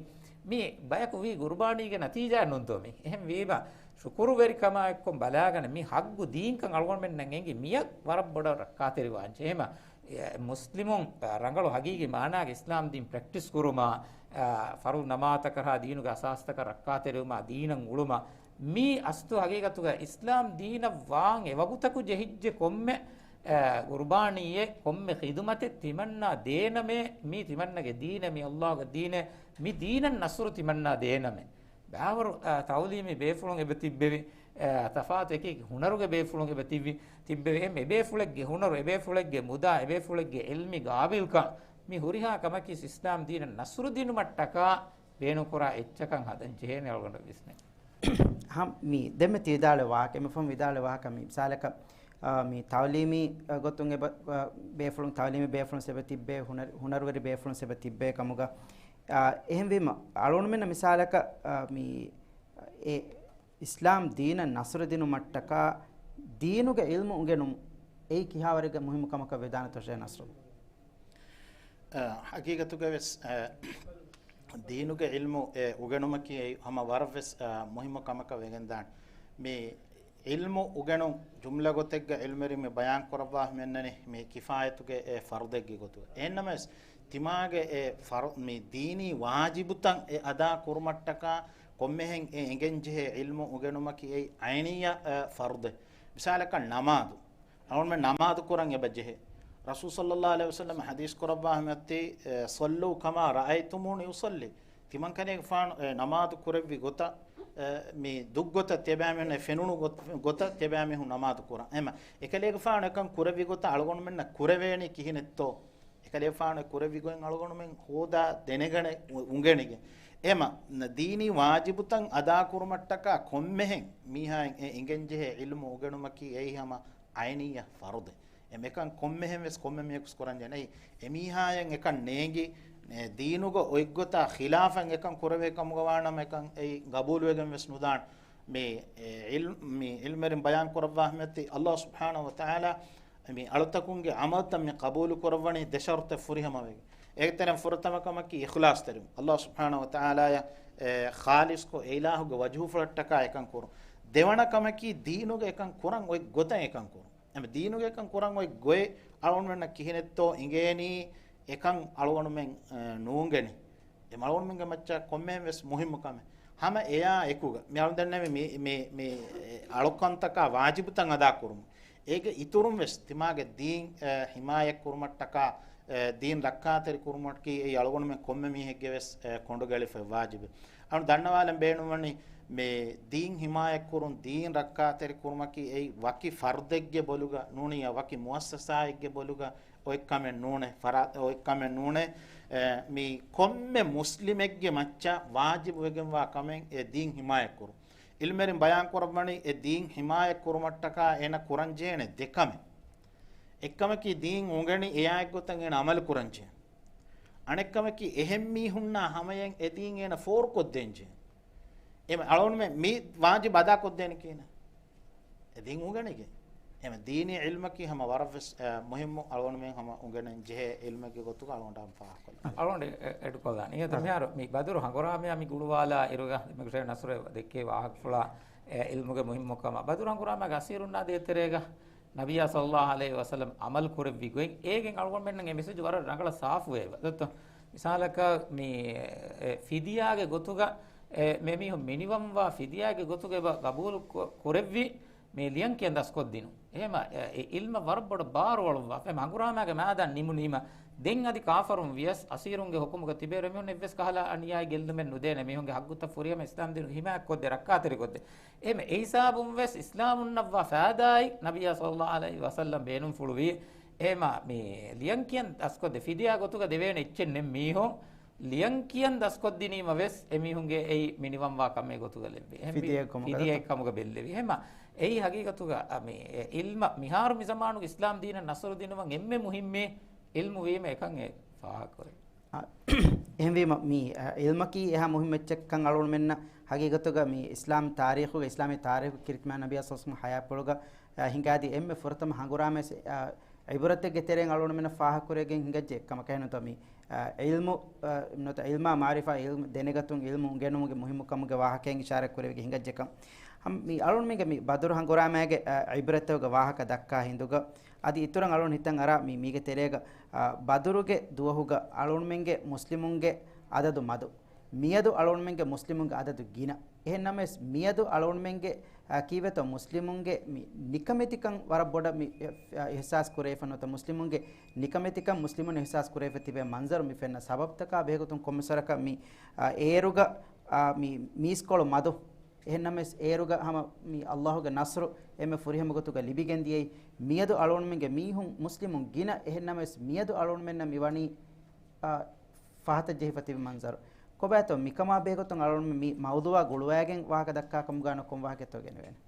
މި ބަޔަކު ވީ ޤުރުބާނީގެ ނަތީޖާއެއް ނޫންތޯ މީ؟ އެހެން ވީމަ ޝުކުރުވެރިކަމާ އެއްކޮށް ބަލާގަނެ، މި ޙައްޤު ދީންކަން އަޅުގަނޑުމެންނަށް އެނގި މިއަށް ވަރަށް ބޮޑަށް ރައްކާތެރިވާންޖެހޭމަ، އެ، މުސްލިމުން، އަ، ރަނގަޅު ޙަޤީޤީ މާނާގެ އިސްލާމް ދީން ޕްރެކްޓިސް ކުރުމަށް، އަ، ފަރުޟު ނަމާދުތަކަށާ ދީނުގެ އަސާސްތަކަށް ރައްކާތެރިވުމާ ދީނަށް އުޅުމަށް، މީ އަސްލު ޙަޤީޤަތުގަ އިސްލާމް ދީނަށް ވާން އެވަގުތަކު ޖެހިއްޖެ ކޮންމެ، އަ، ޤުރުބާނީއެއް، ކޮންމެ ޚިދުމަތެއް ތިމަންނާ ދޭނަމޭ، މީ ތިމަންނަގެ ދީނޭ، މީ ﷲގެ ދީނޭ، މި ދީނަށް ނަޞްރު ތިމަންނާ ދޭނަމޭ. ބައިވަރު، އަ، ތަޢުލީމީ ބޭފުޅުން އެބަ ތިއްބެވި، އަ، ތަފާތު އެކި ހުނަރުގެ ބޭފުޅުން އެބަ ތިއްބި، ތިއްބެވި. އެ، އެބޭފުޅެއްގެ ހުނަރު، އެބޭފުޅެއްގެ މުދާ، އެބޭފުޅެއްގެ ޢިލްމީ ޤާބިލްކަން، މި ހުރިހާ ކަމަކީ އިސްލާމް ދީނަށް ނަޞްރު ދިނުމަށްޓަކާ ބޭނުންކުރާ އެއްޗަކަށް ހަދަން ޖެހޭނެ އަޅުގަނޑަށް ވިސްނޭ. ހަމް މި ދެންމެ ތި ވިދާޅުވި ވާހަކަ، އެންމެ ފަހުން ވިދާޅުވި ވާހަކަ، މި މިސާލަކަށް، އާ، މި ތަޢުލީމީ، އާ، ގޮތުން އެބަ، އާ، ބޭފުޅުން، ތަޢުލީމީ ބޭފުޅުން އެބަ ތިއްބޭ، ހުނަރު-، ހުނަރުވެރި ބޭފުޅުން އެބަ ތިއްބޭ ކަމުގަ، އާ، އެހެންވީމަ، އަޅުގަނޑުމެންނަށް މިސާލަކަށް، އާ، މި އެ އިސްލާމް ދީނަށް ނަޞްރު ދިނުމަށްޓަކާ ދީނުގެ ޢިލްމު އުނގެނުން އެއީ ކިހާވަރެއްގެ މުހިއްމު ކަމަކަށް ވެދާނެތޯ ޝޭޚް ނަޞްރު؟ އަ، ޙަޤީޤަތުގަވެސް، އަ، ދީނުގެ ޢިލްމު އެ އުގެނުމަކީ އެ ހަމަ ވަރަށްވެސް، އަ، މުހިއްމު ކަމަކަށް ވެގެންދާނެ. މި ޢިލްމު އުގެނުން ޖުމްލަ ގޮތެއްގަ ޢިލްމެރި މި ބަޔާން ކުރައްވާ މެންނަނީ މި ކިފާޔަތުގެ އެ ފަރުދެއްގެ ގޮތުގަ. އެހެންނަމަވެސް، ތިމާގެ އެ ފަރު-، މި ދީނީ ވާޖިބުތައް އެ އަދާ ކުރުމަށްޓަކާ ކޮންމެހެން އެ އެނގެން ޖެހޭ ޢިލްމު އުގެނުމަކީ އެއީ ޢައިނިއްޔަ، އެ، ފަރުދެއް. މިސާލަކަށް ނަމާދު. އަޅުގަނޑުމެން ނަމާދު ކުރަން އެބަ ޖެހޭ. ރަސޫލު ޞައްލައްލާހު ޢަލައިހި ވަސައްލަމަ ޙަދީޘް ކުރައްވާ ހަމައަށްތީ، އެ، "ޞައްލޫ ކަމާ ރައައިތުމޫނީ އުޞައްލީ." ތިމަން ކަލޭގެފާނު، އެ، ނަމާދު ކުރެއްވި ގޮތަށް، އެ، މި ދުށްގޮތަށް ތިޔަބައިމީހުންނަށް ފެނުނު ގޮ-، ގޮތަށް ތިޔަބައިމީހުން ނަމާދު ކުރަން. އެމަ، އެކަލޭގެފާނު އެކަން ކުރެއްވި ގޮތަށް އަޅުގަނޑުމެންނަށް ކުރެވޭނީ ކިހިނެއްތޯ؟ އެކަލޭގެފާނު އެ ކުރެއްވި ގޮތް އަޅުގަނޑުމެން ހޯދާ ދެނެގަނެ އު-، އުނގެނިގެން. އެމަ، ދީނީ ވާޖިބުތައް އަދާ ކުރުމަށްޓަކާ ކޮންމެހެން މީހާއަށް އެ އެނގެން ޖެހޭ ޢިލްމު އުގެނުމަކީ އެއީ ހަމަ ޢައިނިއްޔަ ފަރުދެއް. އެ މިކަން ކޮންމެހެން ވެސް ކޮންމެ މީހަކުސް ކުރަން ޖެހޭ. އެ މީހާއަށް އެކަން ނޭނގި، އެ ދީނުގަ އޮތްގޮތާ ޚިލާފަށް އެކަން ކުރެވޭ ކަމުގަ ވާނަމަ އެކަން އެއީ ގަބޫލުވެގެން ވެސް ނުދާނެ. މި، އެ، ޢިލް-، މި ޢިލްމެރިން ބަޔާން ކުރައްވާ ހަމައަށްތީ ﷲ ސުބްޙާނަހޫ ވަތަޢާލާ މި އަޅުތަކުންގެ ޢަމަލުތައް މި ޤަބޫލު ކުރައްވަނީ ދެ ޝަރުޠެއް ފުރިހަމަވެގެން. އޭގެ ތެރެއިން ފުރަތަމަ ކަމަކީ އިޚްލާޞްތެރިވުން. ﷲ ސުބްޙާނަހޫ ވަތަޢާލާއަށް، އެ، ޚާލިޞްކޮށް އެ އިލާހުގެ ވަޖްހުފުޅަށްޓަކާ އެކަން ކުރުން. ދެވަނަ ކަމަކީ ދީނުގަ އެކަން ކުރަން އޮތް ގޮތަށް އެކަން ކުރުން. އެމަ ދީނުގެ އެކަން ކުރަން އޮތް ގޮތް އަޅުގަނޑުމެންނަށް ކިހިނެއްތޯ އިނގޭނީ އެކަން އަޅުގަނޑުމެން، އެ، ނޫނގެނީ. އެ އަޅުގަނޑުމެންގެ މައްޗަށް ކޮންމެހެން ވެސް މުހިއްމު ކަމެއް. ހަމަ އެޔާ އެކުގަ މި އަޅުގަނޑު ދަންނަވީ މި، މި، މި، އެ، އަޅުކަންތަކާ ވާޖިބުތައް އަދާ ކުރުމުން. އޭގެ އިތުރުން ވެސް ތިމާގެ ދީން، އެ، ޙިމާޔަތް ކުރުމަށްޓަކާ، އެ، ދީން ރައްކާތެރި ކުރުމަކީ އެއީ އަޅުގަނޑުމެން ކޮންމެ މީހެއްގެ ވެސް، އެ، ކޮނޑުގަލިފައި ވާޖިބެއް. އަޅު ދަންނަވާލަން ބޭނުންވަނީ މި ދީން ޙިމާޔަތް ކުރުން، ދީން ރައްކާތެރި ކުރުމަކީ އެއީ ވަކި ފަރުދެއްގެ ބޮލުގަ ނޫނިއްޔާ ވަކި މުއައްސަސާއެއްގެ ބޮލުގަ އޮތް ކަމެއް ނޫނޭ، ފަރާ-، އޮތް ކަމެއް ނޫނޭ. އެ، މި ކޮންމެ މުސްލިމެއްގެ މައްޗަށް ވާޖިބުވެގެންވާ ކަމެއް އެ ދީން ޙިމާޔަތްކުރުން. ޢިލްމެރިން ބަޔާން ކުރައްވަނީ އެ ދީން ޙިމާޔަތް ކުރުމަށްޓަކާ އޭނަ ކުރަންޖެހޭނެ ދެ ކަމެއް. އެއްކަމަކީ ދީން އުނގެނި އެއާ އެއްގޮތަށް އޭނަ ޢަމަލު ކުރަންޖެހޭ. އަނެއްކަމަކީ އެހެން މީހުންނާ ހަމަޔަށް އެ ދީން އޭނަ ފޯރުކޮށްދޭންޖެހޭ. އެމަ އަޅުގަނޑުމެން މި ވާޖިބު އަދާކޮށްދޭނެ ކިހިނެއް؟ އެ ދީން އުނގެނިގެން. އެމަ ދީނީ ޢިލްމަކީ ހަމަ ވަރަށްވެސް، އެ، މުހިއްމު، އަޅުގަނޑުމެން ހަމަ އުނގެނެން ޖެހޭ ޢިލްމެއްގެ ގޮތުގަ އަޅުގަނޑާ ފާހަގަކޮށްލާ. އަޅުގަނޑު އެ-، އެޑުކޮށްލާނީ. އިނގޭތަ އަ. މިހާރު މި ބަދުރު ހަނގުރާމަޔާ މި ގުޅުވާލާ އިރުގަ ދެމިގެ ނަޞްރު ދެއްކޭ ވާހަކަފުޅާ، އެ، ޢިލްމުގެ މުހިއްމުކަމާ، ބަދުރު ހަނގުރާމައިގެ އަސީރުންނާ ދޭތެރޭގަ ނަބިއްޔާ ޞައްލައްލާހު ޢަލައިހި ވަސައްލަމް ޢަމަލު ކުރެއްވި ގޮތް، އޭގެން އަޅުގަނޑުމެންނަށް އެ މެސެޖު ވަރަށް ރަނގަޅަށް ސާފުވެއެވެ. ދެއްތޯ؟ މިސާލަކަށް މި، އެ، ފިދިޔާގެ ގޮތުގަ، އެ، މި މީހުން މިނިވަންވާ ފިދިޔާގެ ގޮތުގަ އެބަ ގަބޫލު ކު-، ކުރެއްވި މި ލިޔަންކިޔަން ދަސްކޮށްދިނުން. އެހެމަ، އެ، އެ ޢިލްމަށް ވަރަށް ބޮޑަށް ބާރުއަޅުއްވާފަ. އެ ހަނގުރާމައިގެ މައިދާން ނިމުނީމަ، ދެން އަދި ކާފަރުން ވިޔަސް އަސީރުންގެ ޙުކުމުގަ ތިބޭ އިރު އެމީހުން އެއްވެސް ކަހަލަ އަނިޔާއެއް ގެއްލުމެއް ނުދޭނެ. މީހުންގެ ޙައްޤުތައް ފުރިހަމަ އިސްލާމްދީނު ޙިމާޔަތްކޮށްދޭ، ރައްކާތެރިކޮށްދޭ. އެހެމަ އެ ހިސާބުން ވެސް އިސްލާމުންނަށްވާ ފައިދާއެއް ނަބިއްޔާ ޞައްލައްލާހު ޢަލައިހި ވަސައްލަމް ބޭނުންފުޅުވީ. އެހެމަ މި ލިޔަންކިޔަން ދަސްކޮށްދޭ ފިދިޔާ ގޮތުގަ ދެވޭނެ އެއްޗެއް ނެތް މީހުން ލިޔަންކިޔަން ދަސްކޮށްދިނީމަ ވެސް އެމީހުންގެ އެއީ މިނިވަންވާ ކަމެއް ގޮތުގަ ލެއްވި. އެހެން މި-، ފިދިޔައެއް ކަމުގަ ފިދިޔައެއް ކަމުގަ ބެއްލެވި. އެހެމަ އެއީ ހަގީގަތުގަ، އަ، މި އެ ޢިލްމަށް މިހާރު މި ޒަމާނުގެ އިސްލާމް ދީނަށް ނަޞްރު ދިނުމަށް އެންމެ މުހިއްމީ ޢިލްމު ވީމަ އެކަން އެ ފާހަގަކުރޭ. އާ، އެހެންވީމަ، މި، އަ، ޢިލްމަކީ އެހާ މުހިއްމު އެއްޗެއްކަން އަޅުގަނޑުމެންނަށް ހަގީގަތުގަ މި އިސްލާމް ތާރީޚުގަ، އިސްލާމީ ތާރީޚު ކީރިތި މާތް ނަބިއްޔާ ޞައްލައްލާހު ޢަލައިހި ވަސައްލަމް ޙަޔާތްޕުޅުގަ، އަ، ހިނގާދިޔަ އެންމެ ފުރަތަމަ ހަނގުރާމަޔަށް، އަ، ޢިބްރަތެއްގެ ތެރެއިން އަޅުގަނޑުމެންނަށް ފާހަގަކުރެވިގެން ހިނގައްޖެ ކަމަކަށް ނުވަތަ މި، އަ، ޢިލްމު، އަ، ނުވަތަ ޢިލްމާ މަޢުރިފާ ޢިލްމު ދެނެގަތުން ޢިލްމު އުނގެނުމުގެ މުހިއްމުކަމުގެ ވާހަކައިން އިޝާރަތް ކުރެވިގެން ހިނގައްޖެ ކަން. ހަމަ މި އަޅުގަނޑުމެންގެ މި ބަދުރު ހަނގުރާމައިގެ، އަ، ޢިބްރަތުގެ ވާހަކަ ދައްކާ ހިނދުގަ، އަދި އިތުރަށް އަޅުން ހިތަށް އަރާ މި މީގެ ތެރޭގަ، އާ، ބަދުރުގެ ދުވަހުގަ އަޅުންމެންގެ މުސްލިމުންގެ އަދަދު މަދު. މިއަދު އަޅުންމެންގެ މުސްލިމުންގެ އަދަދު ގިނަ. އެހެން ނަމަވެސް މިއަދު އަޅުންމެންގެ، އާ، ކީއްވެތޯ މުސްލިމުންގެ މި ނިކަމެތިކަން ވަރަށް ބޮޑަށް މި، އެ، އިޙްސާސް ކުރެވިފަ ނުވަތަ މުސްލިމުންގެ ނިކަމެތިކަން މުސްލިމުން އިޙްސާސް ކުރެވިފަ ތިބޭ މަންޒަރު މި ފެންނަ ސަބަބުތަކާ ބެހޭގޮތުން ކޮންމެސް ވަރަކަށް މި، އާ، އޭރުގަ، އާ، މި މީސްކޮޅު މަދު އެހެން ނަމަވެސް، އޭރުގަ ހަމަ މި ﷲ ގެ ނަޞްރު އެންމެ ފުރިހަމަ ގޮތުގަ ލިބިގެން ދިޔައީ، މިއަދު އަޅުގަނޑުމެންގެ މީހުން މުސްލިމުން ގިނަ، އެހެން ނަމަވެސް، މިއަދު އަޅުގަނޑުމެންނަށް މި ވަނީ، އާ، ފަހަތަށް ޖެހިފަ ތިބި މަންޒަރު. ކޮބާތޯ މިކަމާ ބެހޭގޮތުން އަޅުގަނޑުމެން މި މައުޟޫޢާ ގުޅުވައިގެން ވާހަކަ ދައްކާ ކަމުގަ ކޮން ވާހަކައެއްތޯ ގެނެވޭނެ؟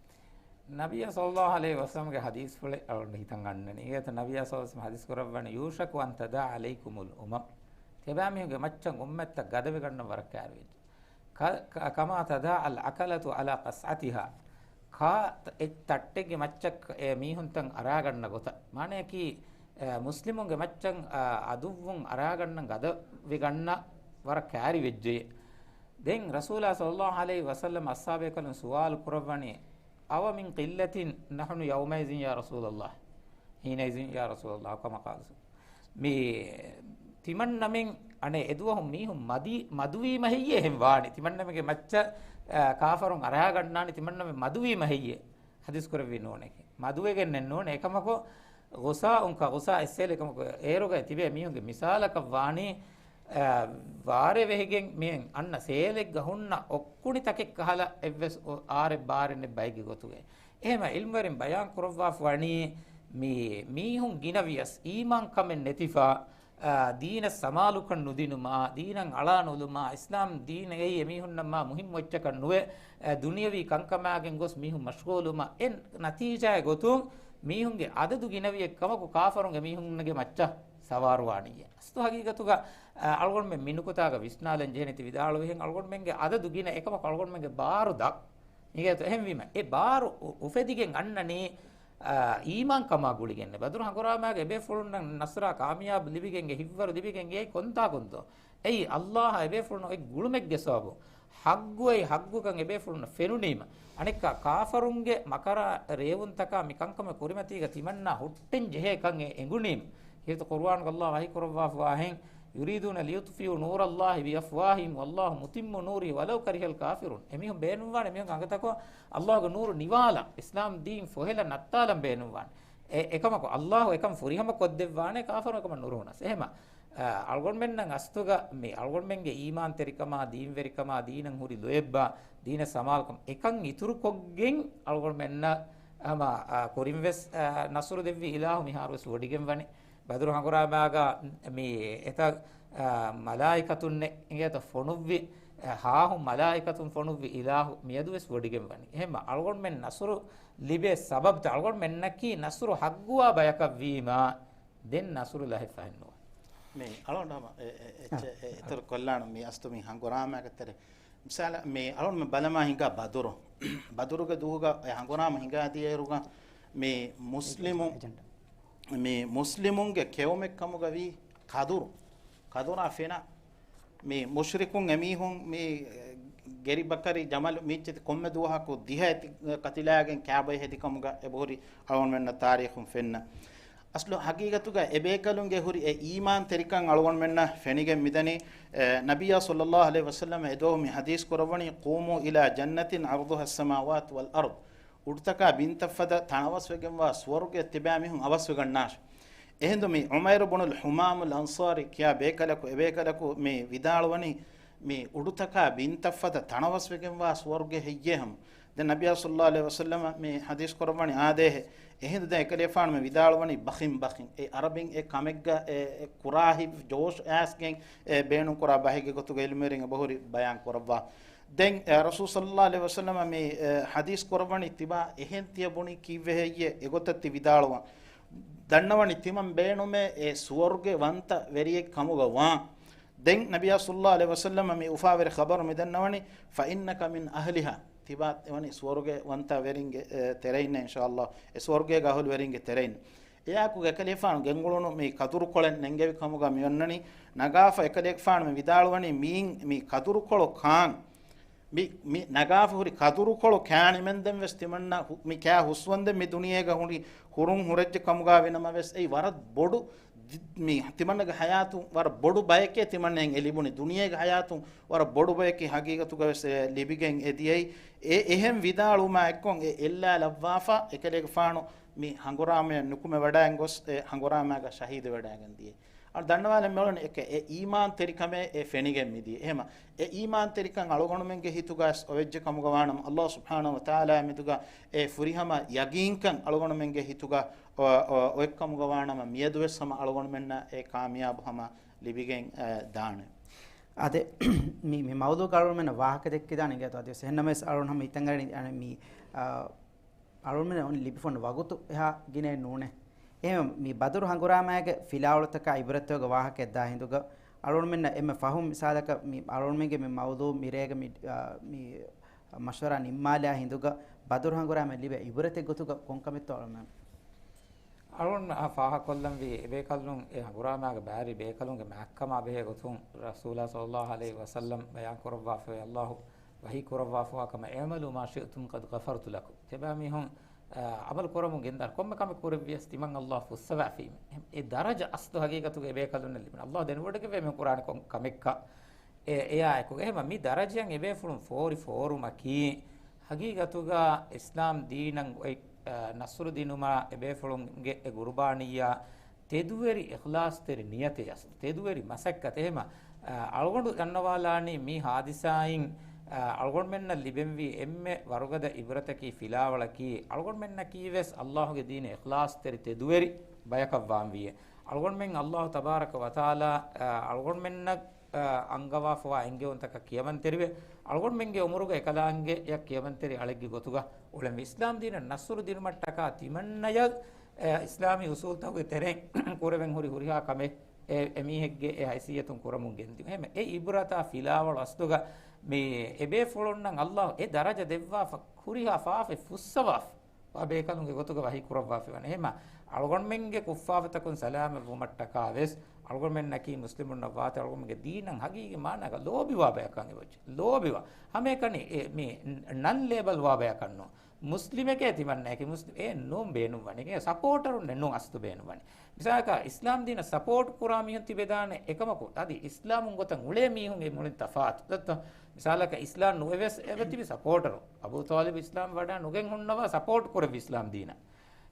ނަބިއްޔާ ޞައްލައްލާހު ޢަލައިހި ވަސައްލަމްގެ ޙަދީޘްފުޅެއް އަޅުގަނޑު ހިތަށް އަންނަނީ. އޭތަ ނަބިއްޔާ ޞައްލައްލާހު ޢަލައިހި ވަސައްލަމް ޙަދީޘް ކުރައްވަނީ، "يوشك أن تداعى عليكم الأمم." ތިޔަބައިމީހުންގެ މައްޗަށް އުއްމަތްތައް ގަދަވެގަންނަން ވަރަށް ކައިރިވެއްޖެ. ކ-، ކ-، كما تداعى الأكلة على قصعتها. ކާ ތަ-، އެއް ތައްޓެއްގެ މައްޗަށް އެ މީހުންތައް އަރާގަންނަ ގޮތަށް. މާނަޔަކީ، އެ، މުސްލިމުންގެ މައްޗަށް، އަ، އަދުއްވުން އަރާގަންނަން ގަދަވެގަންނަ ވަރަށް ކައިރިވެއްޖެ. ދެން ރަސޫލާ ޞައްލައްލާހު ޢަލައިހި ވަސައްލަމް އަޞްޙާބޭކަލުން ސުވާލު ކުރައްވަނީ، أو من قلة نحن يومئذ يا رسول الله، حينئذ يا رسول الله، كما قال. މި ތިމަންނަމެން އަނެއް އެދުވަހު މީހުން މަދި، މަދުވީމަ ހެއްޔޭ އެހެން ވާނީ؟ ތިމަންނަމެންގެ މައްޗަށް، އާ، ކާފަރުން އަރާގަންނާނީ ތިމަންނަމެން މަދުވީމަ ހެއްޔޭ؟ ޙަދީޘް ކުރެއްވީ ނޫނެކޭ. މަދުވެގެންނެއް ނޫނޭ. އެކަމަކު، غثاء كغثاء السيل، އެކަމަކު އޭރުގައި ތިބޭ މީހުންގެ މިސާލަކަށް ވާނީ، އާ، ވާރޭ ވެހިގެން މިހެން އަންނަ ސޭލެއްގަ ހުންނަ އޮއްކުނިތަކެއް ކަހަލަ އެއްވެސް އޮ-، އާރެއް ބާރެއް ނެތް ބައެއްގެ ގޮތުގައި. އެހެމަ ޢިލްމުވެރިން ބަޔާން ކުރައްވާފަ ވަނީ، މި މީހުން ގިނަވިޔަސް އީމާންކަމެއް ނެތިފަ، އާ، ދީނަށް ސަމާލުކަން ނުދިނުމާ، ދީނަށް އަޅާނުލުމާ، އިސްލާމް ދީނަށް އެއީ އެމީހުންނަށް މާ މުހިންމު އެއްޗަކަށް ނުވެ، އަ، ދުނިޔަވީ ކަންކަމާގެން ގޮސް މީހުން މަޝްޣޫލުވުމަށް އެ ނަތީޖާއެއް ގޮތުން މީހުންގެ އަދަދު ގިނަވިއެއް ކަމަކު ކާފަރުންގެ މީހުންގެ މައްޗަށް ސަވާރުވާނީއޭ. އަސްލު ހަގީގަތުގަ، އަ، އަޅުގަނޑުމެން މި ނުކުތާގަ ވިސްނާލަން ޖެހެނީ ތި ވިދާޅުވިހެން އަޅުގަނޑުމެންގެ އަދަދު ގިނަ އެކަމަކު އަޅުގަނޑުމެންގެ ބާރު ދަށް. އިނގޭތޯ؟ އެހެންވީމަ އެ ބާރު އު-، އުފެދިގެން އަންނަނީ، އާ، އީމާންކަމާ ގުޅިގެންނޭ. ބަދުރު ހަނގުރާމާގެ އެބޭފުޅުންނަށް ނަޞްރާ ކާމިޔާބު ލިބިގެން އެ ހިއްވަރު ލިބިގެން އެއީ ކޮންތާކުންތޯ؟ އެއީ އައްލާހަށް އެބޭފުޅުން އޮތް ގުޅުމެއްގެ ސަބަބުން. ޙައްޤު އެއީ ޙައްޤުކަން އެބޭފުޅުންނަށް ފެނުނީމަ. އަނެއްކާ ކާފަރުންގެ މަކަރާ ރޭވުންތަކާ މި ކަންކަމެއް ކުރިމަތީގަ ތިމަންނާ ހުއްޓެން ޖެހޭ ކަން އެ އެނގުނީމަ. ކީރިތި ޤުރުއާނުގަ އައްލާހު ވަޙީ ކުރައްވާފަ ވާހެން، يريدون ليطفئوا نور الله بأفواههم والله متم نوره ولو كره الكافرون. އެމީހުން ބޭނުންވާނެ މީހުން އަނގަތަކު އައްލާހުގެ ނޫރު ނިވާލަން، އިސްލާމް ދީން ފޮހެލަ ނައްތާލަން ބޭނުންވާނެ. އެ، އެކަމަކު އައްލާހު އެކަން ފުރިހަމަ ކޮށްދެއްވާނެ، ކާފަރުން އެކަމަށް ނުރުހުނަސް. އެހެމަ، އަ، އަޅުގަނޑުމެންނަށް އަސްލުގަ މި އަޅުގަނޑުމެންގެ އީމާންތެރިކަމާ، ދީންވެރިކަމާ، ދީނަށް ހުރި ލޯތްބާ، ދީނަށް ސަމާލުކަމާ، އެކަން އިތުރުކޮށްގެން އަޅުގަނޑުމެންނަށް ހަމަ، އަ، ކުރިންވެސް، އަ، ނަޞްރު ދެއްވި އިލާހު މިހާރުވެސް ވޮޑިގެން ވަނީ. ބަދުރު ހަނގުރާމާގަ މި އެތައް، އަ، މަލާއިކަތުންނެއް އިނގޭތޯ ފޮނުއްވި، އަ، ހާހުން މަލާއިކަތުން ފޮނުއްވި އިލާހު މިއަދުވެސް ވޮޑިގެން ވަނީ. އެހެންމަ އަޅުގަނޑުމެން ނަޞްރު ލިބޭ ސަބަބްތައް އަޅުގަނޑުމެންނަކީ ނަޞްރު ހައްގުވާ ބަޔަކަށްވީމާ، ދެން ނަޞްރު ލަހެއް ފަހެއްނުވާ. މި އަޅުގަނޑު ހަމަ އެ، އެ، އެއްޗެއް އެ، އިތުރު ކޮށްލާނަން މި އަސްތު މި ހަނގުރާމައިގެ ތެރެ. މިސާލަށް މި އަޅުގަނޑުމެން ބަލަމާ ހިނގާ ބަދުރު. ބަދުރުގެ ދުވަހުގަ އެ ހަނގުރާމަ ހިނގާދިޔައިރުގަ މި މުސްލިމު، މި މުސްލިމުންގެ ކެއުމެއް ކަމުގަ ވީ ޤަދުރު. ޤަދުރާ ފެނާ. މި މުޝްރިކުން އެމީހުން މި ގެރި ބަކަރި ޖަމަލު މީއްޗެތި ކޮންމެ ދުވަހަކު ދިހަ އެތި ކަތިލާގެން ކާބައި ހެދި ކަމުގަ އެބަހުރި އަޅުގަނޑުމެންނަށް ތާރީޚުން ފެންނަ. އަސްލު ހަގީގަތުގަ އެބޭކަލުންގެ ހުރި އެ އީމާން ތެރިކަން އަޅުގަނޑުމެންނަށް ފެނިގެން މިދަނީ، އެ، ނަބިއްޔާ ޞައްލައްލާހު ޢަލައިހި ވަސައްލަމަ އެ ދުވަހު މި ޙަދީޘް ކުރައްވަނީ، "قوموا إلى جنة عرضها السماوات والأرض." އުޑުތަކާ ބިންތައް ފަދަ ތަނަވަސްވެގެންވާ ސުވަރުގެ ތިބާ މީހުން އަވަސްވެގަންނާށި. އެހިނދު މި ޢުމައިރު ބުނުލް ޙުމާމުލް އަންޞާރީ ކިޔާ ބޭކަލަކު، އެބޭކަލަކު މި ވިދާޅުވަނީ، މި އުޑުތަކާ ބިންތައް ފަދަ ތަނަވަސްވެގެންވާ ސުވަރުގެ ހެއްޔޭ ހަމަ. ދެން ނަބިއްޔާ ޞައްލައްލާހު ޢަލައިހި ވަސައްލަމަ މި ޙަދީޘް ކުރައްވަނީ އާދޭހެ. އެހިނދު ދެން އެކަލޭފާނު މި ވިދާޅުވަނީ ބަޚިން ބަޚިން. އެ ޢަރަބިން އެ ކަމެއްގަ އެ، އެ ކުރާ ހިތް ޖޯޝް އައިސްގެން އެ ބޭނުންކުރާ ބަހެއްގެ ގޮތުގަ ޢިލްމުވެރިން އެބަހުރި ބަޔާން ކުރައްވާ. ދެން، އެ، ރަސޫލު ޞައްލައްލާހު ޢަލައިހި ވަސައްލަމަ މި، އެ، ޙަދީޘް ކުރައްވަނީ ތިބާ އެހެން ތިޔަ ބުނީ ކީއްވެ ހެއްޔޭ އެގޮތަށް ތި ވިދާޅުވާ. ދަންނަވަނީ ތިމަން ބޭނުމޭ އެ ސުވަރުގެ ވަންތަ ވެރިއެއް ކަމުގަ ވާން. ދެން ނަބިއްޔާ ޞައްލައްލާހު ޢަލައިހި ވަސައްލަމަ މި އުފާވެރި ޚަބަރު މި ދަންނަވަނީ، "فإنك من أهلها." ތިބާ އެވަނީ ސުވަރުގެ ވަންތަ ވެރިންގެ، އެ، ތެރެއިންނޭ އިންޝާﷲ. އެ ސުވަރުގޭގެ އަހުލު ވެރިންގެ ތެރެއިން. އެއާއެކު އެކަލޭފާނު ގެންގުޅުނު މި ކަދުރުކޮޅެއް ނެންގެވި ކަމުގަ މި އޮންނަނީ، ނަގާފަ އެކަލޭގެފާނު މި ވިދާޅުވަނީ މީން މި ކަދުރުކޮޅު ކާން. މި، މި ނަގާފަ ހުރި ކަދުރުކޮޅު ކާން އިމެންދެން ވެސް ތިމަންނަ ހު-، މި ކާ ހުސްވަންދެން މި ދުނިޔޭގަ ހުރި ހުރުން ހުރެއްޖެ ކަމުގަ ވިނަމަ ވެސް އެއީ ވަރަށް ބޮޑު ދި-، މި ތިމަންނަގެ ޙަޔާތުން ވަރަށް ބޮޑު ބަޔެކޭ ތިމަންނައަށް އެ ލިބުނީ. ދުނިޔޭގެ ޙަޔާތުން ވަރަށް ބޮޑު ބަޔަކީ ހަގީގަތުގަ ވެސް އެ ލިބިގެން އެ ދިޔައީ. އެ އެހެން ވިދާޅުވުމާ އެއްކޮށް އެ އެއްލާލައްވާފަ އެކަލޭގެފާނު މި ހަނގުރާމަޔަށް ނުކުމެވަޑައިގެން ގޮސް، އެ ހަނގުރާމައިގަ ޝަހީދުވެވަޑައިގެން ދިޔަ. އަޅު ދަންނަވާލަން މިއުޅެނީ އެކަ އެ އީމާން ތެރިކަމޭ އެ ފެނިގެން މިދިޔަ. އެހެމަ އެ އީމާން ތެރިކަން އަޅުގަނޑުމެންގެ ހިތުގަ އޮވެއްޖެ ކަމުގަ ވާނަމަ، ﷲ ސުބްޙާނަހޫ ވަތަޢާލާ މެދުގަ އެ ފުރިހަމަ ޔަގީންކަން އަޅުގަނޑުމެންގެ ހިތުގަ އޮ-، އޮ-، އޮތްކަމުގަ ވާނަމަ، މިއަދުވެސް ހަމަ އަޅުގަނޑުމެންނަށް އެ ކާމިޔާބު ހަމަ ލިބިގެން، އަ، ދާނެ. އާދެ، މި، މި މައުޟޫޢުގަ އަޅުގަނޑުމެންނަށް ވާހަކަ ދެއްކިދާނެ އިނގޭތޯ. އަދިވެސް އެހެންނަމަވެސް އަޅުގަނޑު ހަމަ ހިތަށް އަރަނީ، އަ، މި، އަ، އަޅުގަނޑުމެންނަށް އޮން ލިބިފަ އޮންނަ ވަގުތު އެހާ ގިނައެއް ނޫނޭ. އެހެން މި ބަދުރު ހަނގުރާމައިގެ ފިލާވަޅުތަކާ އިބްރަތްތަކުގެ ވާހަކައެއް ދާ ހިނދުގަ، އަޅުގަނޑުމެންނަށް އެންމެ ފަހުން މިސާލަކަށް މި އަޅުގަނޑުމެންގެ މި މައުޟޫޢު މިރޭގަ މި، އާ، މި މަޝްވަރާ ނިންމާލާ ހިނދުގަ ބަދުރު ހަނގުރާމައިން ލިބޭ އިބްރަތެއް ގޮތުގަ ކޮންކަމެއްތޯ އަޅުގަނޑުމެން؟ އަޅުގަނޑު އާ ފާހަގަކޮށްލަންވީ އެބޭކަލުން އެ ހަނގުރާމައިގަ ބައިވެރި ބޭކަލުންގެ މާތްކަމާ ބެހޭ ގޮތުން ރަސޫލާ ޞައްލައްލާހު ޢަލައިހި ވަސައްލަމް ބަޔާން ކުރައްވާފައި ﷲ ވަޙީ ކުރައްވާފަވާ ކަމަށް، "اعملوا ما شئتم قد غفرت لكم." ތިބާ މީހުން، އަ، ޢަމަލު ކުރަމުން ގެންދާނެ. ކޮންމެ ކަމެއް ކުރެއްވިޔަސް ތިމަން ﷲ ފުއްސަވާފީމެ. އެ ދަރަޖަ އަސްލު ހަގީގަތުގަ އެބޭކަލުންނަށް ލިބުނު. ﷲ ދެނެވޮޑިގެންވޭ މި ކުރާނެ ކޮން ކަމެއްކަ. އެ، އެއާއެކު. އެހެމަ މި ދަރަޖައަށް އެބޭފުޅުން ފޯރި ފޯރުމަކީ، ހަގީގަތުގަ އިސްލާމް ދީނަށް އޮތް، އަ، ނަޞްރު ދިނުމާ އެބޭފުޅުންގެ އެ ގުރުބާނިއްޔާ ތެދުވެރި އިޚްލާޞްތެރި ނިޔަތެއް އަސްލު. ތެދުވެރި މަސައްކަތެއް. އެހެމަ، އަ، އަޅުގަނޑު ދަންނަވާލާނީ މި ހާދިސާއިން، އަ، އަޅުގަނޑުމެންނަށް ލިބެންވީ އެންމެ ވަރުގަދަ އިބްރަތަކީ ފިލާވަޅަކީ، އަޅުގަނޑުމެންނަކީވެސް ﷲގެ ދީނަށް އިޚްލާޞްތެރި ތެދުވެރި ބަޔަކަށްވާންވީ. އަޅުގަނޑުމެން ﷲ ތަބާރަކަ ވަތަޢާލާ، އަ، އަޅުގަނޑުމެންނަށް، އަ، އަންގަވާފަވާ އެންގެވުންތަކަށް ކިޔަމަންތެރިވެ، އަޅުގަނޑުމެންގެ އުމުރުގަ އެކަލާނގެއަށް ކިޔަމަންތެރި އަޅެއްގެ ގޮތުގަ އުޅެންވީ. އިސްލާމް ދީނަށް ނަޞްރު ދިނުމަށްޓަކާ ތިމަންނަޔަށް، އެ، އިސްލާމީ އުޞޫލުތަކުގެ ތެރެއިން ކުރެވެން ހުރި ހުރިހާ ކަމެއް އެ، އެމީހެއްގެ އެ ހައިސިއްޔަތުން ކުރަމުން ގެންދިޔުން. އެހެމަ އެ އިބްރަތާ ފިލާވަޅު އަސްލުގަ މި އެބޭފުޅުންނަށް ﷲ އެ ދަރަޖަ ދެއްވާފަ، ހުރިހާ ފާފައެއް ފުއްސަވާފަ ވާ ބޭކަލުންގެ ގޮތުގަ ވަޙީ ކުރައްވާފައިވަނީ. އެހެމަ އަޅުގަނޑުމެންގެ ކުށްފާފަތަކުން ސަލާމަތްވުމަށްޓަކާ ވެސް، އަޅުގަނޑުމެންނަކީ މުސްލިމުންނަށް ވާތީ، އަޅުގަނޑުމެންގެ ދީނަށް ހަގީގީ މާނައަކަށް ލޯބިވާ ބަޔަކަށް އެބައޮތް. ލޯބިވާ. ހަމައެކަނި އެ މި ނަން ލޭބަލް ވާ ބަޔަކަށް ނޫން. މުސްލިމެކޭ ތިމަންނައަކީ މުސްލިމް. އޭ ނޫން ބޭނުންވަނީ. އެ ސަޕޯޓަރުންނެއް ނޫން އަސްލު ބޭނުންވަނީ. މިސާލަކަށް އިސްލާމް ދީނަށް ސަޕޯޓް ކުރާ މީހުން ތިބެދާނެ އެކަމަކު، އަދި އިސްލާމުން ގޮތަށް އުޅޭ މީހުން އެ މުޅިން ތަފާތު. ދައްތަ؟ މިސާލަކަށް އިސްލާމް ނުވެވެސް އެބަތިބި ސަޕޯޓަރު. އަބޫ ޠާލިބު އިސްލާމް ވަޑާ ނުގެން ހުންނަވާ ސަޕޯޓް ކުރެއްވި އިސްލާމް ދީނަށް.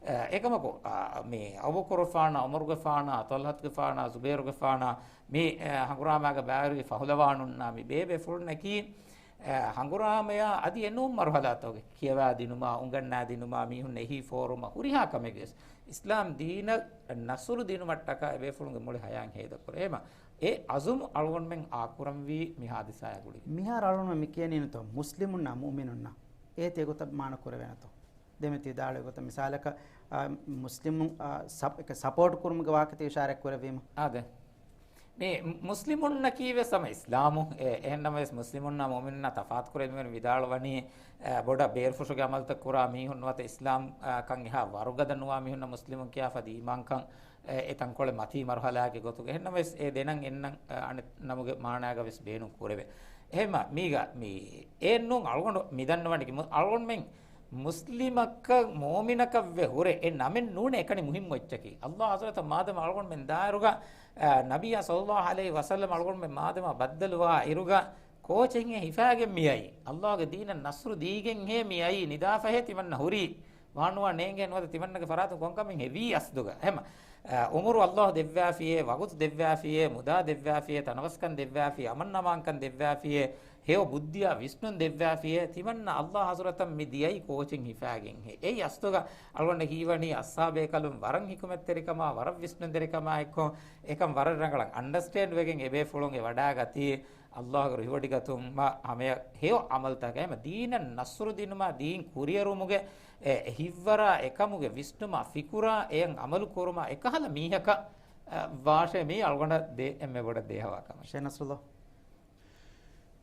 އެ، އެކަމަކު، އާ، މި އަބޫބަކުރުގެފާނާ، އަބޫބަކުރުގެފާނާ، ޠަލްޙަތުގެފާނާ، ޒުބޭރުގެފާނާ، ޒުބޭރުގެފާނާ، މި، އެ، ހަނގުރާމާގަ ބައިވެރިވި ފަހުލަވާނުންނާ، މި ބޭބޭފުޅުންނަކީ، އެ، ހަނގުރާމަޔާ އަދި އެނޫން މަރުހަލާތަކުގެ ކިޔަވާދިނުމާ، އުނގަންނާދިނުމާ، މީހުން އެހީ ފޯރުމަށް ހުރިހާ ކަމެއްގެ ވެސް އިސްލާމް ދީނަށް ނަޞްރު ދިނުމަށްޓަކާ އެބޭފުޅުންގެ މުޅި ހަޔާތް ހޭދަކުރޭ. އެހެމަ އެ އަޒުމު އަޅުގަނޑުމެން އާކުރަންވީ މި ހާދިސާއާ ގުޅިގެން. މިހާރު އަޅުގަނޑުމެން މި ކިޔަނީނުތޯ މުސްލިމުންނާ މުއުމިނުންނާ އޭތި އެގޮތަށް މާނަ ކުރެވޭނެތޯ؟ ދެމެ ތި ދާޅުވި ގޮތަށް މިސާލަކަށް، އާ، މުސްލިމުން، އާ، ސަޕް-، އެކަ ސަޕޯޓް ކުރުމުގެ ވާހަކަތައް އިޝާރާތް ކުރެއްވީމަ. އާދެ. މި މުސްލިމުންނަކީ ވެސް ހަމަ އިސްލާމު. އެ، އެހެންނަމަވެސް މުސްލިމުންނާ މުއުމިނުންނާ ތަފާތު ކުރެއްވި މި ވިދާޅުވަނީ، އެ، ބޮޑަށް ބޭރުފުށުގެ އަމަލުތައް ކުރާ މީހުން ނުވަތަ އިސްލާމް، އާ، ކަން އެހާ ވަރުގަދަ ނުވާ މީހުންނަށް މުސްލިމުން ކިޔާފަ އަދި އީމާންކަން، އެ، އެ ތަންކޮޅެއް މަތީ މަރުހަލާގެ ގޮތުގަ. އެހެންނަމަވެސް އެ ދެނަން އެންނަން، އަ، އަނެއް ނަމުގެ މާނާގަ ވެސް ބޭނުން ކުރެވޭ. އެހެމަ މީގަ މި އެއްނޫން އަޅުގަނޑު މިދަންނަވަނީ މު-، އަޅުގަނޑުމެން މުސްލިމަކަށް މުއުމިނަކަށް ވެ ހުރެ އެ ނަމެއް ނޫނޭ އެކަނި މުހިއްމު އެއްޗަކީ. ﷲ ޙަޟްރަތަށް މާދަމާ އަޅުގަނޑުމެން ދާއިރުގަ، އަ، ނަބިއްޔާ ޞައްލަﷲ ޢަލައިހި ވަސައްލަމަ އަޅުގަނޑުމެން މާދަމާ ބައްދަލުވާ އިރުގަ ކޯޗެއްހޭ ހިފާގެން މިއައީ. ﷲގެ ދީނަށް ނަޞްރު ދީގެންހޭ މިއައީ. ނިދާފަހޭ ތިމަންނަ ހުރީ. ވާނުވާ ނޭނގޭ ނުވަތަ ތިމަންނަގެ ފަރާތުން ކޮންކަމެއް ހެވީ އަސްލުގަ. އެހެމަ، އަ، އުމުރު ﷲ ދެއްވާފިޔޭ، ވަގުތު ދެއްވާފިޔޭ، މުދާ ދެއްވާފިޔޭ، ތަނަވަސްކަން ދެއްވާފިޔޭ، އަމަން އަމާންކަން ދެއްވާފިޔޭ، ހެޔޮ ބުއްދިއާ ވިސްނުން ދެއްވާފިޔޭ، ތިމަންނަ ﷲ ޙަޟްރަތަށް މި ދިޔައީ ކޯޗެއް ހިފާގެންހޭ. އެއީ އަސްލުގަ އަޅުގަނޑަށް ހީވަނީ އަޞްޙާބޭކަލުން ވަރަށް ޙިކުމަތްތެރިކަމާ، ވަރަށް ވިސްނުންތެރިކަމާ އެއްކޮށް، އެކަން ވަރަށް ރަނގަޅަށް އަންޑަސްޓޭންޑް ވެގެން އެބޭފުޅުން އެ ވަޑާގަތީ. ﷲގެ ރުހިވޮޑިގަތުމަށް ހަމަޔަށް ހެޔޮ ޢަމަލުތަކެއް ހަމަ ދީނަށް ނަޞްރު ދިނުމާ ދީން ކުރިއެރުމުގެ އެ ހިތްވަރާ އެކަމުގެ ވިސްނުމާ ފިކުރާ އެޔަށް ޢަމަލު ކުރުމާ އެކަހަލަ މީހަކަށް، އަ، ވާށޭ މީ އަޅުގަނޑަށް ދޭ އެންމެ ބޮޑަށް ދޭހަވާ ކަމެއް. ޝޭޚް ނަޞްރުﷲ.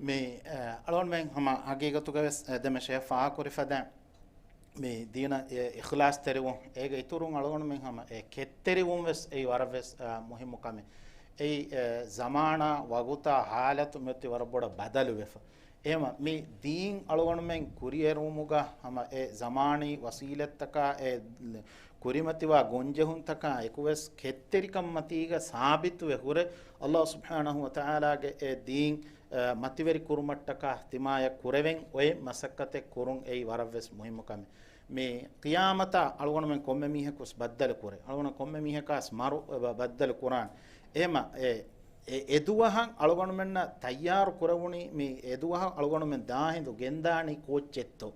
މި، އަ، އަޅުގަނޑުމެން ހަމަ ހަގީގަތުގަ ވެސް، އަ، ދެމެ ޝޭޚް ފާހަގަކުރި ފަދައިން މި ދީނަށް އިޚްލާޞްތެރިވުން، އޭގެ އިތުރުން އަޅުގަނޑުމެން ހަމަ އެ ކެތްތެރިވުން ވެސް އެއީ ވަރަށް ވެސް، އާ، މުހިއްމު ކަމެއް. އެއީ، އެ، ޒަމާނާ، ވަގުތާ، ޙާލަތު މިއޮތީ ވަރަށް ބޮޑަށް ބަދަލުވެފަ. އެހެމަ މި ދީން އަޅުގަނޑުމެން ކުރިއެރުވުމުގަ ހަމަ އެ ޒަމާނީ ވަސީލަތްތަކާ، އެ ކުރިމަތިވާ ގޮންޖެހުންތަކާ އެކުވެސް ކެތްތެރިކަން މަތީގަ ސާބިތުވެ ހުރެ، ﷲ ސުބްޙާނަހޫ ވަތަޢާލާގެ އެ ދީން އަ، މަތިވެރި ކުރުމަށްޓަކާ ތިމާޔަށް ކުރެވެން އޮތް މަސައްކަތެއް ކުރުން އެއީ ވަރަށް ވެސް މުހިއްމު ކަމެއް. މި ޤިޔާމަތާ އަޅުގަނޑުމެން ކޮންމެ މީހަކުވެސް ބައްދަލު ކުރޭ. އަޅުގަނޑު ކޮންމެ މީހަކާސް މަރު ބަ-، ބައްދަލު ކުރާނެ. އެހެމަ އެ، އެ، އެދުވަހަށް އަޅުގަނޑުމެންނަށް ތައްޔާރު ކުރެވުނީ މި އެދުވަހަށް އަޅުގަނޑުމެން ދާހިނދު ގެންދާނީ ކޯއްޗެއްތޯ؟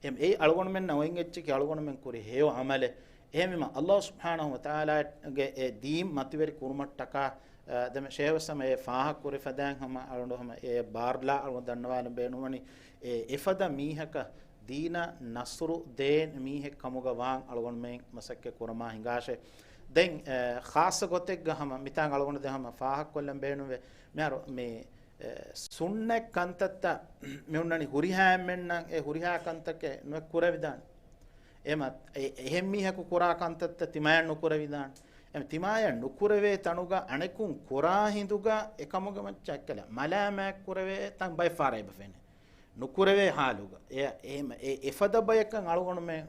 އެ، އެއީ އަޅުގަނޑުމެންނަށް އޮތް އެއްޗަކީ އަޅުގަނޑުމެން ކުރި ހެޔޮ ޢަމަލެއް. އެހެންވީމަ، ﷲ ސުބްޙާނަހޫ ވަތަޢާލާގެ އެ ދީން މަތިވެރި ކުރުމަށްޓަކާ، އަ، ދެމެ ޝޭޚް ވެސް ހަމަ އެ ފާހަގަކުރި ފަދައިން ހަމަ އަޅުގަނޑު ހަމަ އެ ބާރުލާ އަޅުގަނޑު ދަންނަވާލަން ބޭނުންވަނީ، އެ އެފަދަ މީހަކަށް ދީނަށް ނަޞްރު ދޭން މީހެއް ކަމުގަ ވާން އަޅުގަނޑުމެން މަސައްކަތް ކުރަމާ ހިނގާށޭ. ދެން، އެ، ޚާއްޞަ ގޮތެއްގަ ހަމަ މިތާނގަ އަޅުގަނޑު ދެން ހަމަ ފާހަގަކޮށްލަން ބޭނުންވޭ. މިހާރު މި އެ، ސުންނަތް ކަންތައްތައް މި އޮންނަނީ ހުރިހާ އެންމެންނަށް އެ ހުރިހާ ކަންތަކެއް ނުއެއް ކުރެވިދާނެ. އެމަ، އެ، އެހެން މީހަކު ކުރާ ކަންތައްތައް ތިމާޔަށް ނުކުރެވިދާނެ. އެމަ، ތިމާޔަށް ނުކުރެވޭ ތަނުގަ އަނެކުން ކުރާ ހިނދުގަ އެކަމުގެ މައްޗަށް އެއްކަލަ މަލާމާތް ކުރެވޭ ތަން ބައެއް ފަހަރަށް އެބަ ފެނޭ. ނުކުރެވޭ ހާލުގަ، އެ، އެ، އެ، އެފަދަ ބަޔަކަށް އަޅުގަނޑުމެން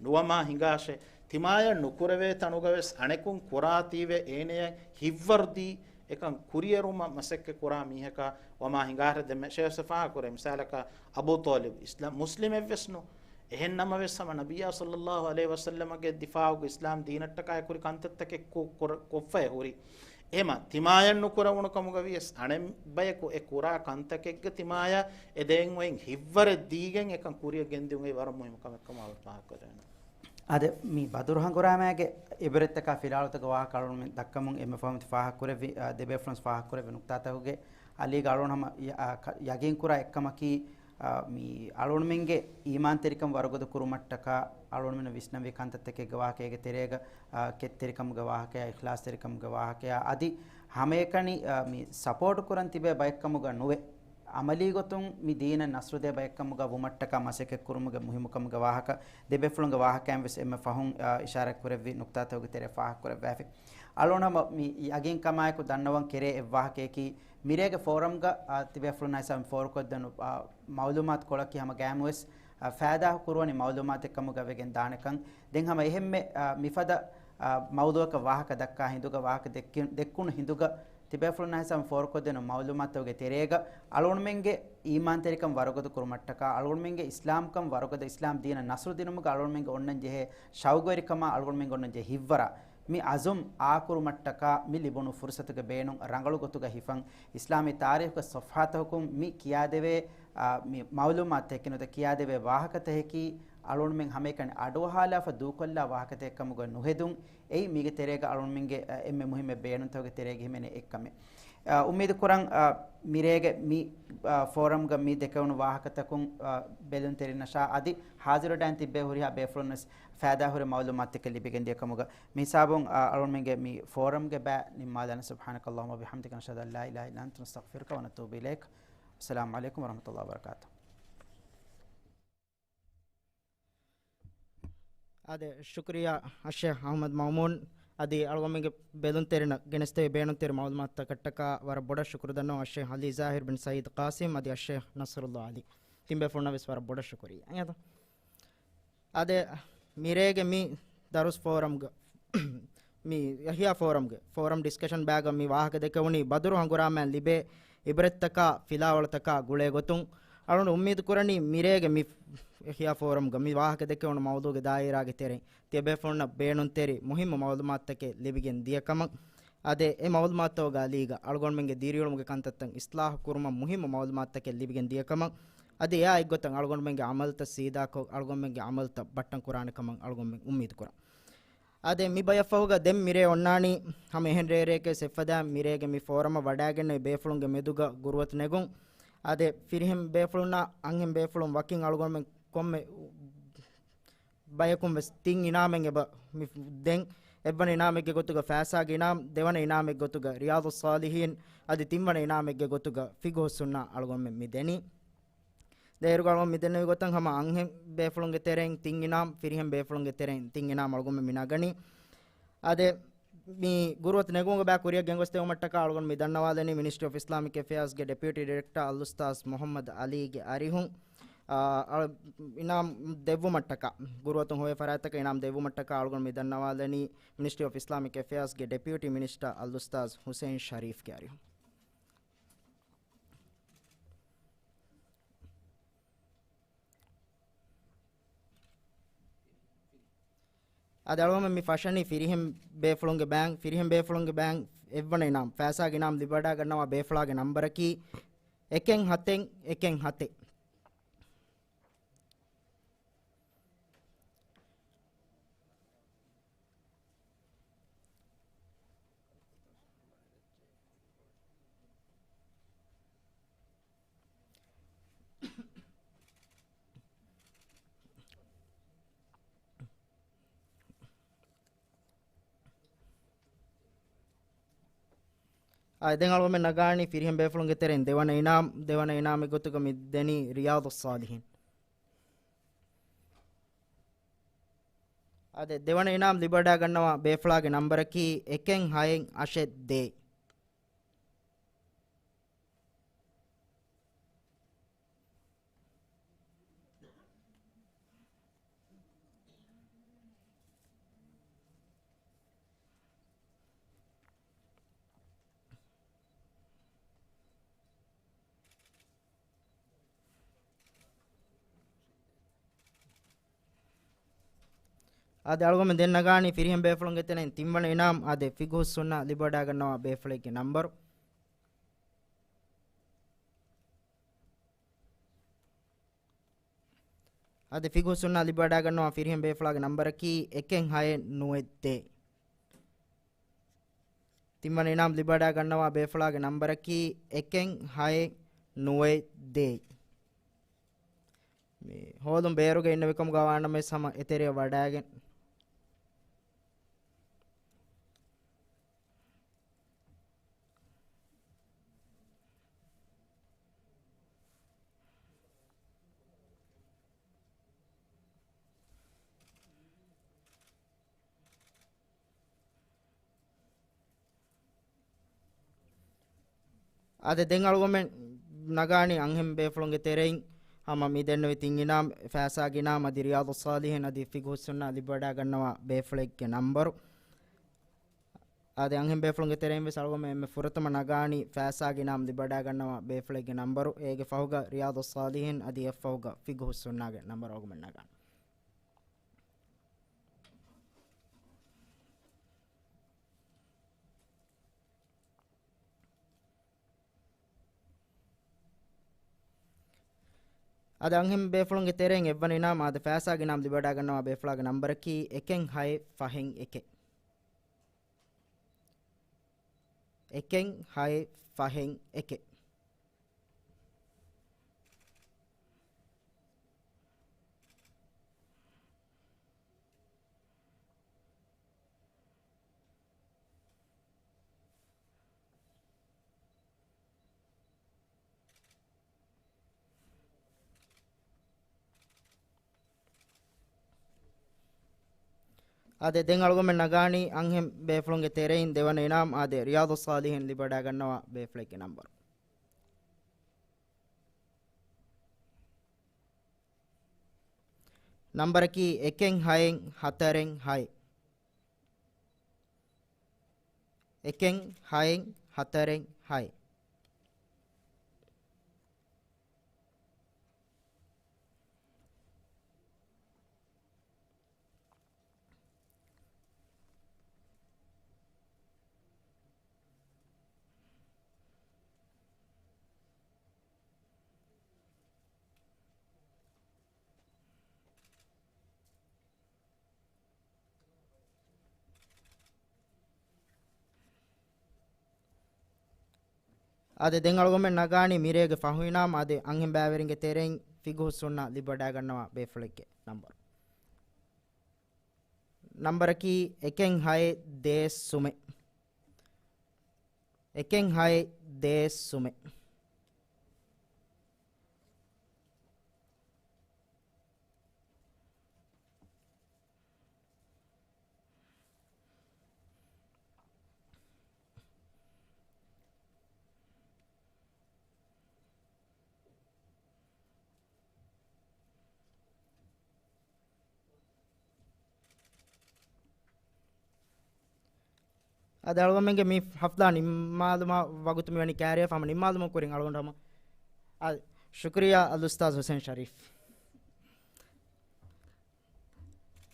ނުވަމާ ހިނގާށޭ. ތިމާޔަށް ނުކުރެވޭ ތަނުގަވެސް އަނެކުން ކުރާތީވެ އޭނަޔަށް ހިއްވަރުދީ އެކަން ކުރިއެރުމަށް މަސައްކަތް ކުރާ މީހަކާ ވަމާ ހިނގާށޭ. ދެން މެ ޝޭޚް ފާހަގަކުރޭ މިސާލަކަށް އަބޫ ޠާލިބް އިސްލާމް މުސްލިމެއްވެސް ނޫން. އެހެން ނަމަވެސް ހަމަ ނަބިއްޔާ ޞައްލައްލާހު ޢަލައިހި ވަސައްލަމަގެ ދިފާޢުގަ އިސްލާމް ދީނަށްޓަކާ ކުރި ކަންތައްތަކެއް ކު-، ކުރ-، ކޮށްފައި ހުރި. އެހެމަ ތިމާޔަށް ނުކުރެވުނު ކަމުގަ ވިޔަސް އަނެއް ބަޔަކު އެ ކުރާ ކަންތަކެއްގަ ތިމާޔަށް އެ ދެން އޮތް ހިއްވަރެއް ދީގެން އެކަން ކުރިއަށް ގެންދިއުން އެއީ ވަރަށް މުހިންމު ކަމެއް ކަމަށް އަޅު ފާހަގަކުރަން. އަދި މި ބަދުރު ހަނގުރާމައިގެ އިބްރަތްތަކާ ފިލާވަޅުތަކުގެ ވާހަކަ އަޅުގަނޑުމެން ދައްކަމުން އެންމެ ފަހުން ތި ފާހަގަކުރެއްވި، އާ، ދެބޭފުޅުން ފާހަގަކުރެއްވި ނުކްތާތަކުގެ އަލީގަ އަޅުގަނޑު ހަމަ ޔަ-، އާ، ކަ-، ޔަގީންކުރާ އެއްކަމަކީ، އާ، މި އަޅުގަނޑުމެންގެ އީމާންތެރިކަން ވަރުގަދަ ކުރުމަށްޓަކާ އަޅުގަނޑުމެން ވިސްނަންވީ ކަންތައްތަކެއްގެ ވާހަކަ އޭގެ ތެރޭގަ، އާ، ކެތްތެރިކަމުގެ ވާހަކަޔާ، އިޚްލާޞްތެރިކަމުގެ ވާހަކަޔާ، އަދި ހަމައެކަނި، އާ، މި ސަޕޯޓް ކުރަން ތިބޭ ބައެއްކަމުގަ ނުވެ، އަމަލީ ގޮތުން މި ދީނަށް ނަޞްރުދޭ ބައެއްކަމުގަ ވުމަށްޓަކާ މަސައްކަތްކުރުމުގެ މުހިއްމުކަމުގެ ވާހަކަ، ދެބޭފުޅުންގެ ވާހަކައިން ވެސް އެންމެ ފަހުން، އާ، އިޝާރާތް ކުރެއްވި ނުކްތާތަކުގެ ތެރޭ ފާހަގަކުރެއްވާފި. އަޅުގަނޑު ހަމަ މި ޔަގީންކަމާއެކު ދަންނަވަން ކެރޭ އެއްވާހަކަޔަކީ، މިރޭގެ ފޯރަމްގަ، އާ، ތިބޭފުޅުންނާ ހިސާބުން ފޯރުކޮށްދެނު، އާ، މައުލޫމާތު ކޮޅަކީ ހަމަ ގައިމުވެސް، އާ، ފައިދާ ކުރުވަނި މައުލޫމާތެއް ކަމުގަ ވެގެން ދާނެކަން. ދެން ހަމަ އެހެންމެ، އާ، މިފަދަ، އާ، މައުޟޫއަކަށް ވާހަކަ ދައްކާ ހިނދުގަ، ވާހަކަ ދެއްކި-، ދެއްކުނު ހިނދުގަ، ތިބޭފުޅުންނާ ހިސާބުން ފޯރުކޮށްދެނު މައުލޫމާތުގެ ތެރޭގަ އަޅުގަނޑުމެންގެ އީމާންތެރިކަން ވަރުގަދަ ކުރުމަށްޓަކާ، އަޅުގަނޑުމެންގެ އިސްލާމްކަން ވަރުގަދަ، އިސްލާމް ދީނަށް ނަޞްރު ދިނުމުގަ އަޅުގަނޑުމެންގެ އޮންނަން ޖެހޭ ޝައުގުވެރިކަމާ، އަޅުގަނޑުމެންގެ އޮންނަން ޖެހޭ ހިއްވަރާ، މި އަޒުމް އާކުރުމަށްޓަކާ މި ލިބުނު ފުރުސަތުގެ ބޭނުން ރަނގަޅު ގޮތުގަ ހިފަން، އިސްލާމީ ތާރީޚުގެ ޞަފްޙާތަކުން މި ކިޔާދެވޭ، އާ، މި މައުލޫމާތުތަކެއް ނުވަތަ ކިޔާދެވޭ ވާހަކަތަކަކީ އަޅުގަނޑުމެން ހަމައެކަނި އަޑުއަހާލާފަ ދޫކޮށްލާ ވާހަކަތަކެއް ކަމުގަ ނުހެދުން. އެއީ މީގެ ތެރޭގަ އަޅުގަނޑުމެންގެ، އަ، އެންމެ މުހިއްމު ބޭނުންތަކުގެ ތެރޭގަ ހިމެނޭ އެއްކަމެއް. އަ، އުއްމީދު ކުރަން، އަ، މިރޭގެ މި، އަ، ފޯރަމްގަ މި ދެކެވުނު ވާހަކަތަކުން، އަ، ބެލުންތެރިންނަށާ އަދި ހާޒިރުވެޑާން ތިއްބޭ ހުރިހާ ބޭފުޅުންނަސް ފައިދާހުރި މައުލޫމާތުތަކެއް ލިބިގެން ދިޔަ ކަމުގަ މި ހިސާބުން، އަ، އަޅުގަނޑުމެންގެ މި ފޯރަމްގެ ބައި ނިންމާލާނެ. سبحانك اللهم وبحمدك، نشهد أن لا إله إلا أنت، نستغفرك ونتوب إليك. السلام عليكم ورحمة الله وبركاته. އާދެ، ޝުކުރިއްޔާ އައްޝޭޚް އަޙްމަދު މައުމޫން. އަދި އަޅުގަނޑުމެންގެ ބެލުންތެރިންނަށް ގެނެސްދެވި ބޭނުންތެރި މައުލޫމާތުތަކަށްޓަކާ ވަރަށް ބޮޑަށް ޝުކުރު ދަންނަވަން އައްޝޭޚް އަލީ ޒާހިރު ބިން ސައީދު ޤާސިމް އަދި އައްޝޭޚް ނަޞްރުﷲ ޢަލީ. ތިންބޭފުޅުންނަށް ވެސް ވަރަށް ބޮޑަށް ޝުކުރިއްޔާ. އަދި މިރޭގެ މި ދަރުސް ފޯރަމްގަ، މި އިޙްޔާ ފޯރަމްގެ، ފޯރަމް ޑިސްކަޝަން ބައިގަ މި ވާހަކަ ދެކެވުނީ ބަދުރު ހަނގުރާމައިން ލިބޭ އިބްރަތްތަކާ ފިލާވަޅުތަކާ ގުޅޭ ގޮތުން. އަޅުގަނޑު އުއްމީދު ކުރަނީ މިރޭގެ މި އިޙްޔާ ފޯރަމްގަ މި ވާހަކަ ދެކެވުނު މައުޟޫގެ ދާއިރާގެ ތެރެއިން ތިޔަބޭފުޅުންނަށް ބޭނުންތެރި މުހިއްމު މައުލޫމާތުތަކެއް ލިބިގެން ދިޔަކަމަށް، އަދި އެ މައުލޫމާތުތަކުގެ އަލީގަ އަޅުގަނޑުމެންގެ ދިރިއުޅުމުގެ ކަންތައްތައް އިޞްލާޙު ކުރުމަށް މުހިއްމު މައުލޫމާތުތަކެއް ލިބިގެން ދިޔަކަމަށް، އަދި އެއާ އެއްގޮތަށް އަޅުގަނޑުމެންގެ ޢަމަލުތައް ސީދާކޮށް، އަޅުގަނޑުމެންގެ ޢަމަލުތައް ބައްޓަން ކުރާނެ ކަމަށް އަޅުގަނޑުމެން އުއްމީދު ކުރަން. އާދެ، މި ބަޔަށްފަހުގަ ދެން މިރޭ އޮންނާނީ ހަމަ އެހެން ރޭރެއެކޭ އެއްފަދައިން މިރޭގެ މި ފޯރަމަށް ވަޑައިގެންނެވި ބޭފުޅުންގެ މެދުގަ ގުރުއަތު ނެގުން. އާދެ، ފިރިހެން ބޭފުޅުންނާ އަންހެން ބޭފުޅުން ވަކިން އަޅުގަނޑުމެން ކޮންމެ ބަޔަކުން ވެސް ތިން އިނާމެއް އެބަ މި ދެން. އެއްވަނަ އިނާމެއްގެ ގޮތުގަ ފައިސާގެ އިނާމް، ދެވަނަ އިނާމެއްގެ ގޮތުގަ ރިޔާޟުއްޞާލިޙީން، އަދި ތިންވަނަ އިނާމެއްގެ ގޮތުގަ ފިޤުހުއްސުންނާ އަޅުގަނޑުމެން މި ދެނީ. ދޭރުގަ އަޅުގަނޑު މި ދެންނެވި ގޮތަށް ހަމަ އަންހެން ބޭފުޅުންގެ ތެރެއިން ތިން އިނާމް، ފިރިހެން ބޭފުޅުންގެ ތެރެއިން ތިން އިނާމް އަޅުގަނޑުމެން މި ނަގަނީ. އާދެ، މި ގުރުއަތު ނެގުމުގެ ބައި ކުރިއަށް ގެންގޮސްދެވުމަށްޓަކާ އަޅުގަނޑު މި ދަންނަވާލަނީ މިނިސްޓްރީ އޮފް އިސްލާމިކް އެފެއާޒްގެ ޑެޕިއުޓީ ޑިރެކްޓަރ އަލްއުސްތާޛް މުޙައްމަދު ޢަލީގެ އަރިހުން، އާ، އަޅު-، އިނާމް ދެއްވުމަށްޓަކާ، ގުރުއަތުން ހޮވޭ ފަރާތްތަކަށް އިނާމް ދެއްވުމަށްޓަކާ އަޅުގަނޑު މި ދަންނަވާލަނީ މިނިސްޓްރީ އޮފް އިސްލާމިކް އެފެއާޒްގެ ޑެޕިއުޓީ މިނިސްޓަރ އަލްއުސްތާޛް ޙުސައިން ޝަރީފްގެ އަރިހުން. އަދި އަޅުގަނޑުމެން މި ފަށަނީ ފިރިހެން ބޭފުޅުންގެ ބައިން، ފިރިހެން ބޭފުޅުންގެ ބައިން އެއްވަނަ އިނާމް، ފައިސާގެ އިނާމް ލިބިވަޑައިގަންނަވާ ބޭފުޅާގެ ނަންބަރަކީ އެކެއް ހަތެއް އެކެއް ހަތެއް. އާ، ދެން އަޅުގަނޑުމެން ނަގާނީ ފިރިހެން ބޭފުޅުންގެ ތެރެއިން ދެވަނަ އިނާމް، ދެވަނަ އިނާމެއް ގޮތުގަ މި ދެނީ ރިޔާޟުއްޞާލިޙީން. އާދެ، ދެވަނަ އިނާމް ލިބިވަޑައިގަންނަވާ ބޭފުޅާގެ ނަންބަރަކީ އެކެއް ހައެއް އަށެއް ދޭއް. އާދެ، އަޅުގަނޑުމެން ދެން ނަގާނީ ފިރިހެން ބޭފުޅުންގެ ތެރެއިން ތިންވަނަ އިނާމް. އާދެ، ފިގުހުއްސުންނާ ލިބިވަޑައިގަންނަވާ ބޭފުޅެއްގެ ނަންބަރު. އާދެ، ފިގުހުއްސުންނާ ލިބިވަޑައިގަންނަވާ ފިރިހެން ބޭފުޅާގެ ނަންބަރަކީ އެކެއް ހައެއް ނުވައެއް ދޭއް. ތިންވަނަ އިނާމް ލިބިވަޑައިގަންނަވާ ބޭފުޅާގެ ނަންބަރަކީ އެކެއް ހައެއް ނުވައެއް ދޭއް. މި ހޯލުން ބޭރުގަ އިންނެވިކަމުގަ ވާނަމަވެސް ހަމަ އެތެރެއަށް ވަޑައިގެން. އާދެ، ދެން އަޅުގަނޑުމެން ނަގާނީ އަންހެން ބޭފުޅުންގެ ތެރެއިން ހަމަ މި ދެންނެވި ތިން އިނާމް، ފައިސާގެ އިނާމް އަދި ރިޔާޟުއްޞާލިޙީން އަދި ފިގުހުއްސުންނާ ލިބިވަޑައިގަންނަވާ ބޭފުޅެއްގެ ނަންބަރު. އާދެ، އަންހެން ބޭފުޅުންގެ ތެރެއިން ވެސް އަޅުގަނޑުމެން އެންމެ ފުރަތަމަ ނަގާނީ ފައިސާގެ އިނާމް ލިބިވަޑައިގަންނަވާ ބޭފުޅެއްގެ ނަންބަރު. އޭގެ ފަހުގަ ރިޔާޟުއްޞާލިޙީން އަދި އެއަށްފަހުގަ ފިގުހުއްސުންނާގެ ނަންބަރު އަޅުގަނޑުމެން ނަގާނީ. އަދި އަންހެން ބޭފުޅުންގެ ތެރެއިން އެއްވަނަ އިނާމް. އާދެ، ފައިސާގެ އިނާމް ލިބިވަޑައިގަންނަވާ ބޭފުޅާގެ ނަންބަރަކީ އެކެއް ހައެއް ފަހެއް އެކެއް. އެކެއް ހައެއް ފަހެއް އެކެއް. އާދެ، ދެން އަޅުގަނޑުމެން ނަގާނީ އަންހެން ބޭފުޅުންގެ ތެރެއިން ދެވަނަ އިނާމް. އާދެ، ރިޔާޟުއްޞާލިޙީން ލިބިވަޑައިގަންނަވާ ބޭފުޅެއްގެ ނަންބަރު. ނަންބަރަކީ އެކެއް ހައެއް ހަތަރެއް ހައެއް. އެކެއް ހައެއް ހަތަރެއް ހައެއް. އާދެ، ދެން އަޅުގަނޑުމެން ނަގާނީ މިރޭގެ ފަހު އިނާމް. އާދެ، އަންހެން ބައިވެރިންގެ ތެރެއިން ފިގުހުއްސުންނާ ލިބިވަޑައިގަންނަވާ ބޭފުޅެއްގެ ނަންބަރު. ނަންބަރަކީ އެކެއް ހައެއް ދޭއް ސުމެއް. އެކެއް ހައެއް ދޭއް ސުމެއް. އަދި އަޅުގަނޑުމެންގެ މި ހަފްލާ ނިންމާލުމަށް ވަގުތު މިވަނީ ކައިރިވެފަ ހަމަ ނިންމާލުމުން ކުރިން އަޅުގަނޑު ހަމަ، އާ، ޝުކުރިއްޔާ އަލްއުސްތާޛް ހުސެން ޝަރީފް.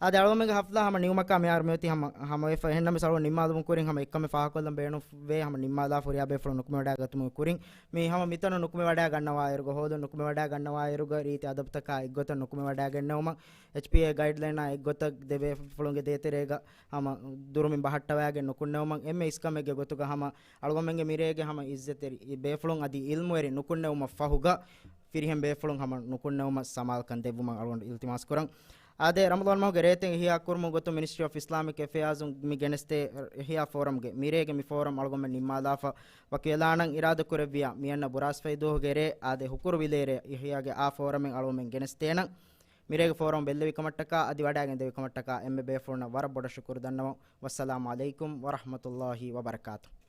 އާދެ، އަޅުގަނޑުމެންގެ ހަފްލާ ހަމަ ނިމުމަކާ މިހާރު މިއޮތީ ހަމަ، ހަމަވެފަ. އެހެންނަމަވެސް އަޅުގަނޑު ނިންމާލުމުން ކުރިން ހަމަ އެއްކަމެއް ފާހަގަކޮށްލަން ބޭނުންވޭ. ހަމަ ނިންމާލާފަ ހުރިހާ ބޭފުޅުން ނުކުމެވަޑައިގަތުމުގެ ކުރިން މި ހަމަ މިތަނުން ނުކުމެވަޑައިގަންނަވާއިރުގަ، ހޯލުން ނުކުމެވަޑައިގަންނަވާއިރުގަ، ރީތި އަދަބުތަކާ އެއްގޮތަށް ނުކުމެވަޑައިގެންނެވުމަށް، އެޗްޕީއޭ ގައިޑްލައިނާ އެއްގޮތަށް ދެބޭފުޅުންގެ ދޭތެރޭގަ ހަމަ ދުރުމިން ބަހައްޓަވައިގެން ނުކުންނެވުމަށް، އެންމެ އިސްކަމެއްގެ ގޮތުގަ ހަމަ އަޅުގަނޑުމެންގެ މިރޭގެ ހަމަ އިއްޒަތްތެރި ބޭފުޅުން އަދި އިލްމުވެރި ނުކުންނެވުމަށް ފަހުގަ، ފިރިހެން ބޭފުޅުން ހަމަ ނުކުންނެވުމަށް ސަމާލުކަން ދެއްވުމަށް އަޅުގަނޑު އިލްތިމާސް ކުރަން. އާދެ، ރަމަޟާން މަހުގެ ރޭތައް އިޙްޔާ ކުރުމުގެ ގޮތުން މިނިސްޓްރީ އޮފް އިސްލާމިކް އެފެއާޒުން މި ގެނެސްދޭ އިޙްޔާ ފޯރަމްގެ މިރޭގެ މި ފޯރަމް އަޅުގަނޑުމެން ނިންމާލާފަ. ވަކިވެލާނަން އިރާދަކުރެއްވިޔާ މިއަންނަ ބުރާސްފަތި ދުވަހުގެ ރޭ އާދެ، ހުކުރު ވިލޭރޭ އިޙްޔާގެ އާ ފޯރަމެއް އަޅުގަނޑުމެން ގެނެސްދޭނަން. މިރޭގެ ފޯރަމް ބެއްލެވި ކަމަށްޓަކާ އަދި ވަޑައިގެން ދެވި ކަމަށްޓަކާ އެންމެ ބޭފުޅުންނަށް ވަރަށް ބޮޑަށް ޝުކުރު ދަންނަވަން. ވައްސަލާމު ޢަލައިކުމް ވަރަޙްމަތުﷲި ވަބަރަކާތުހު.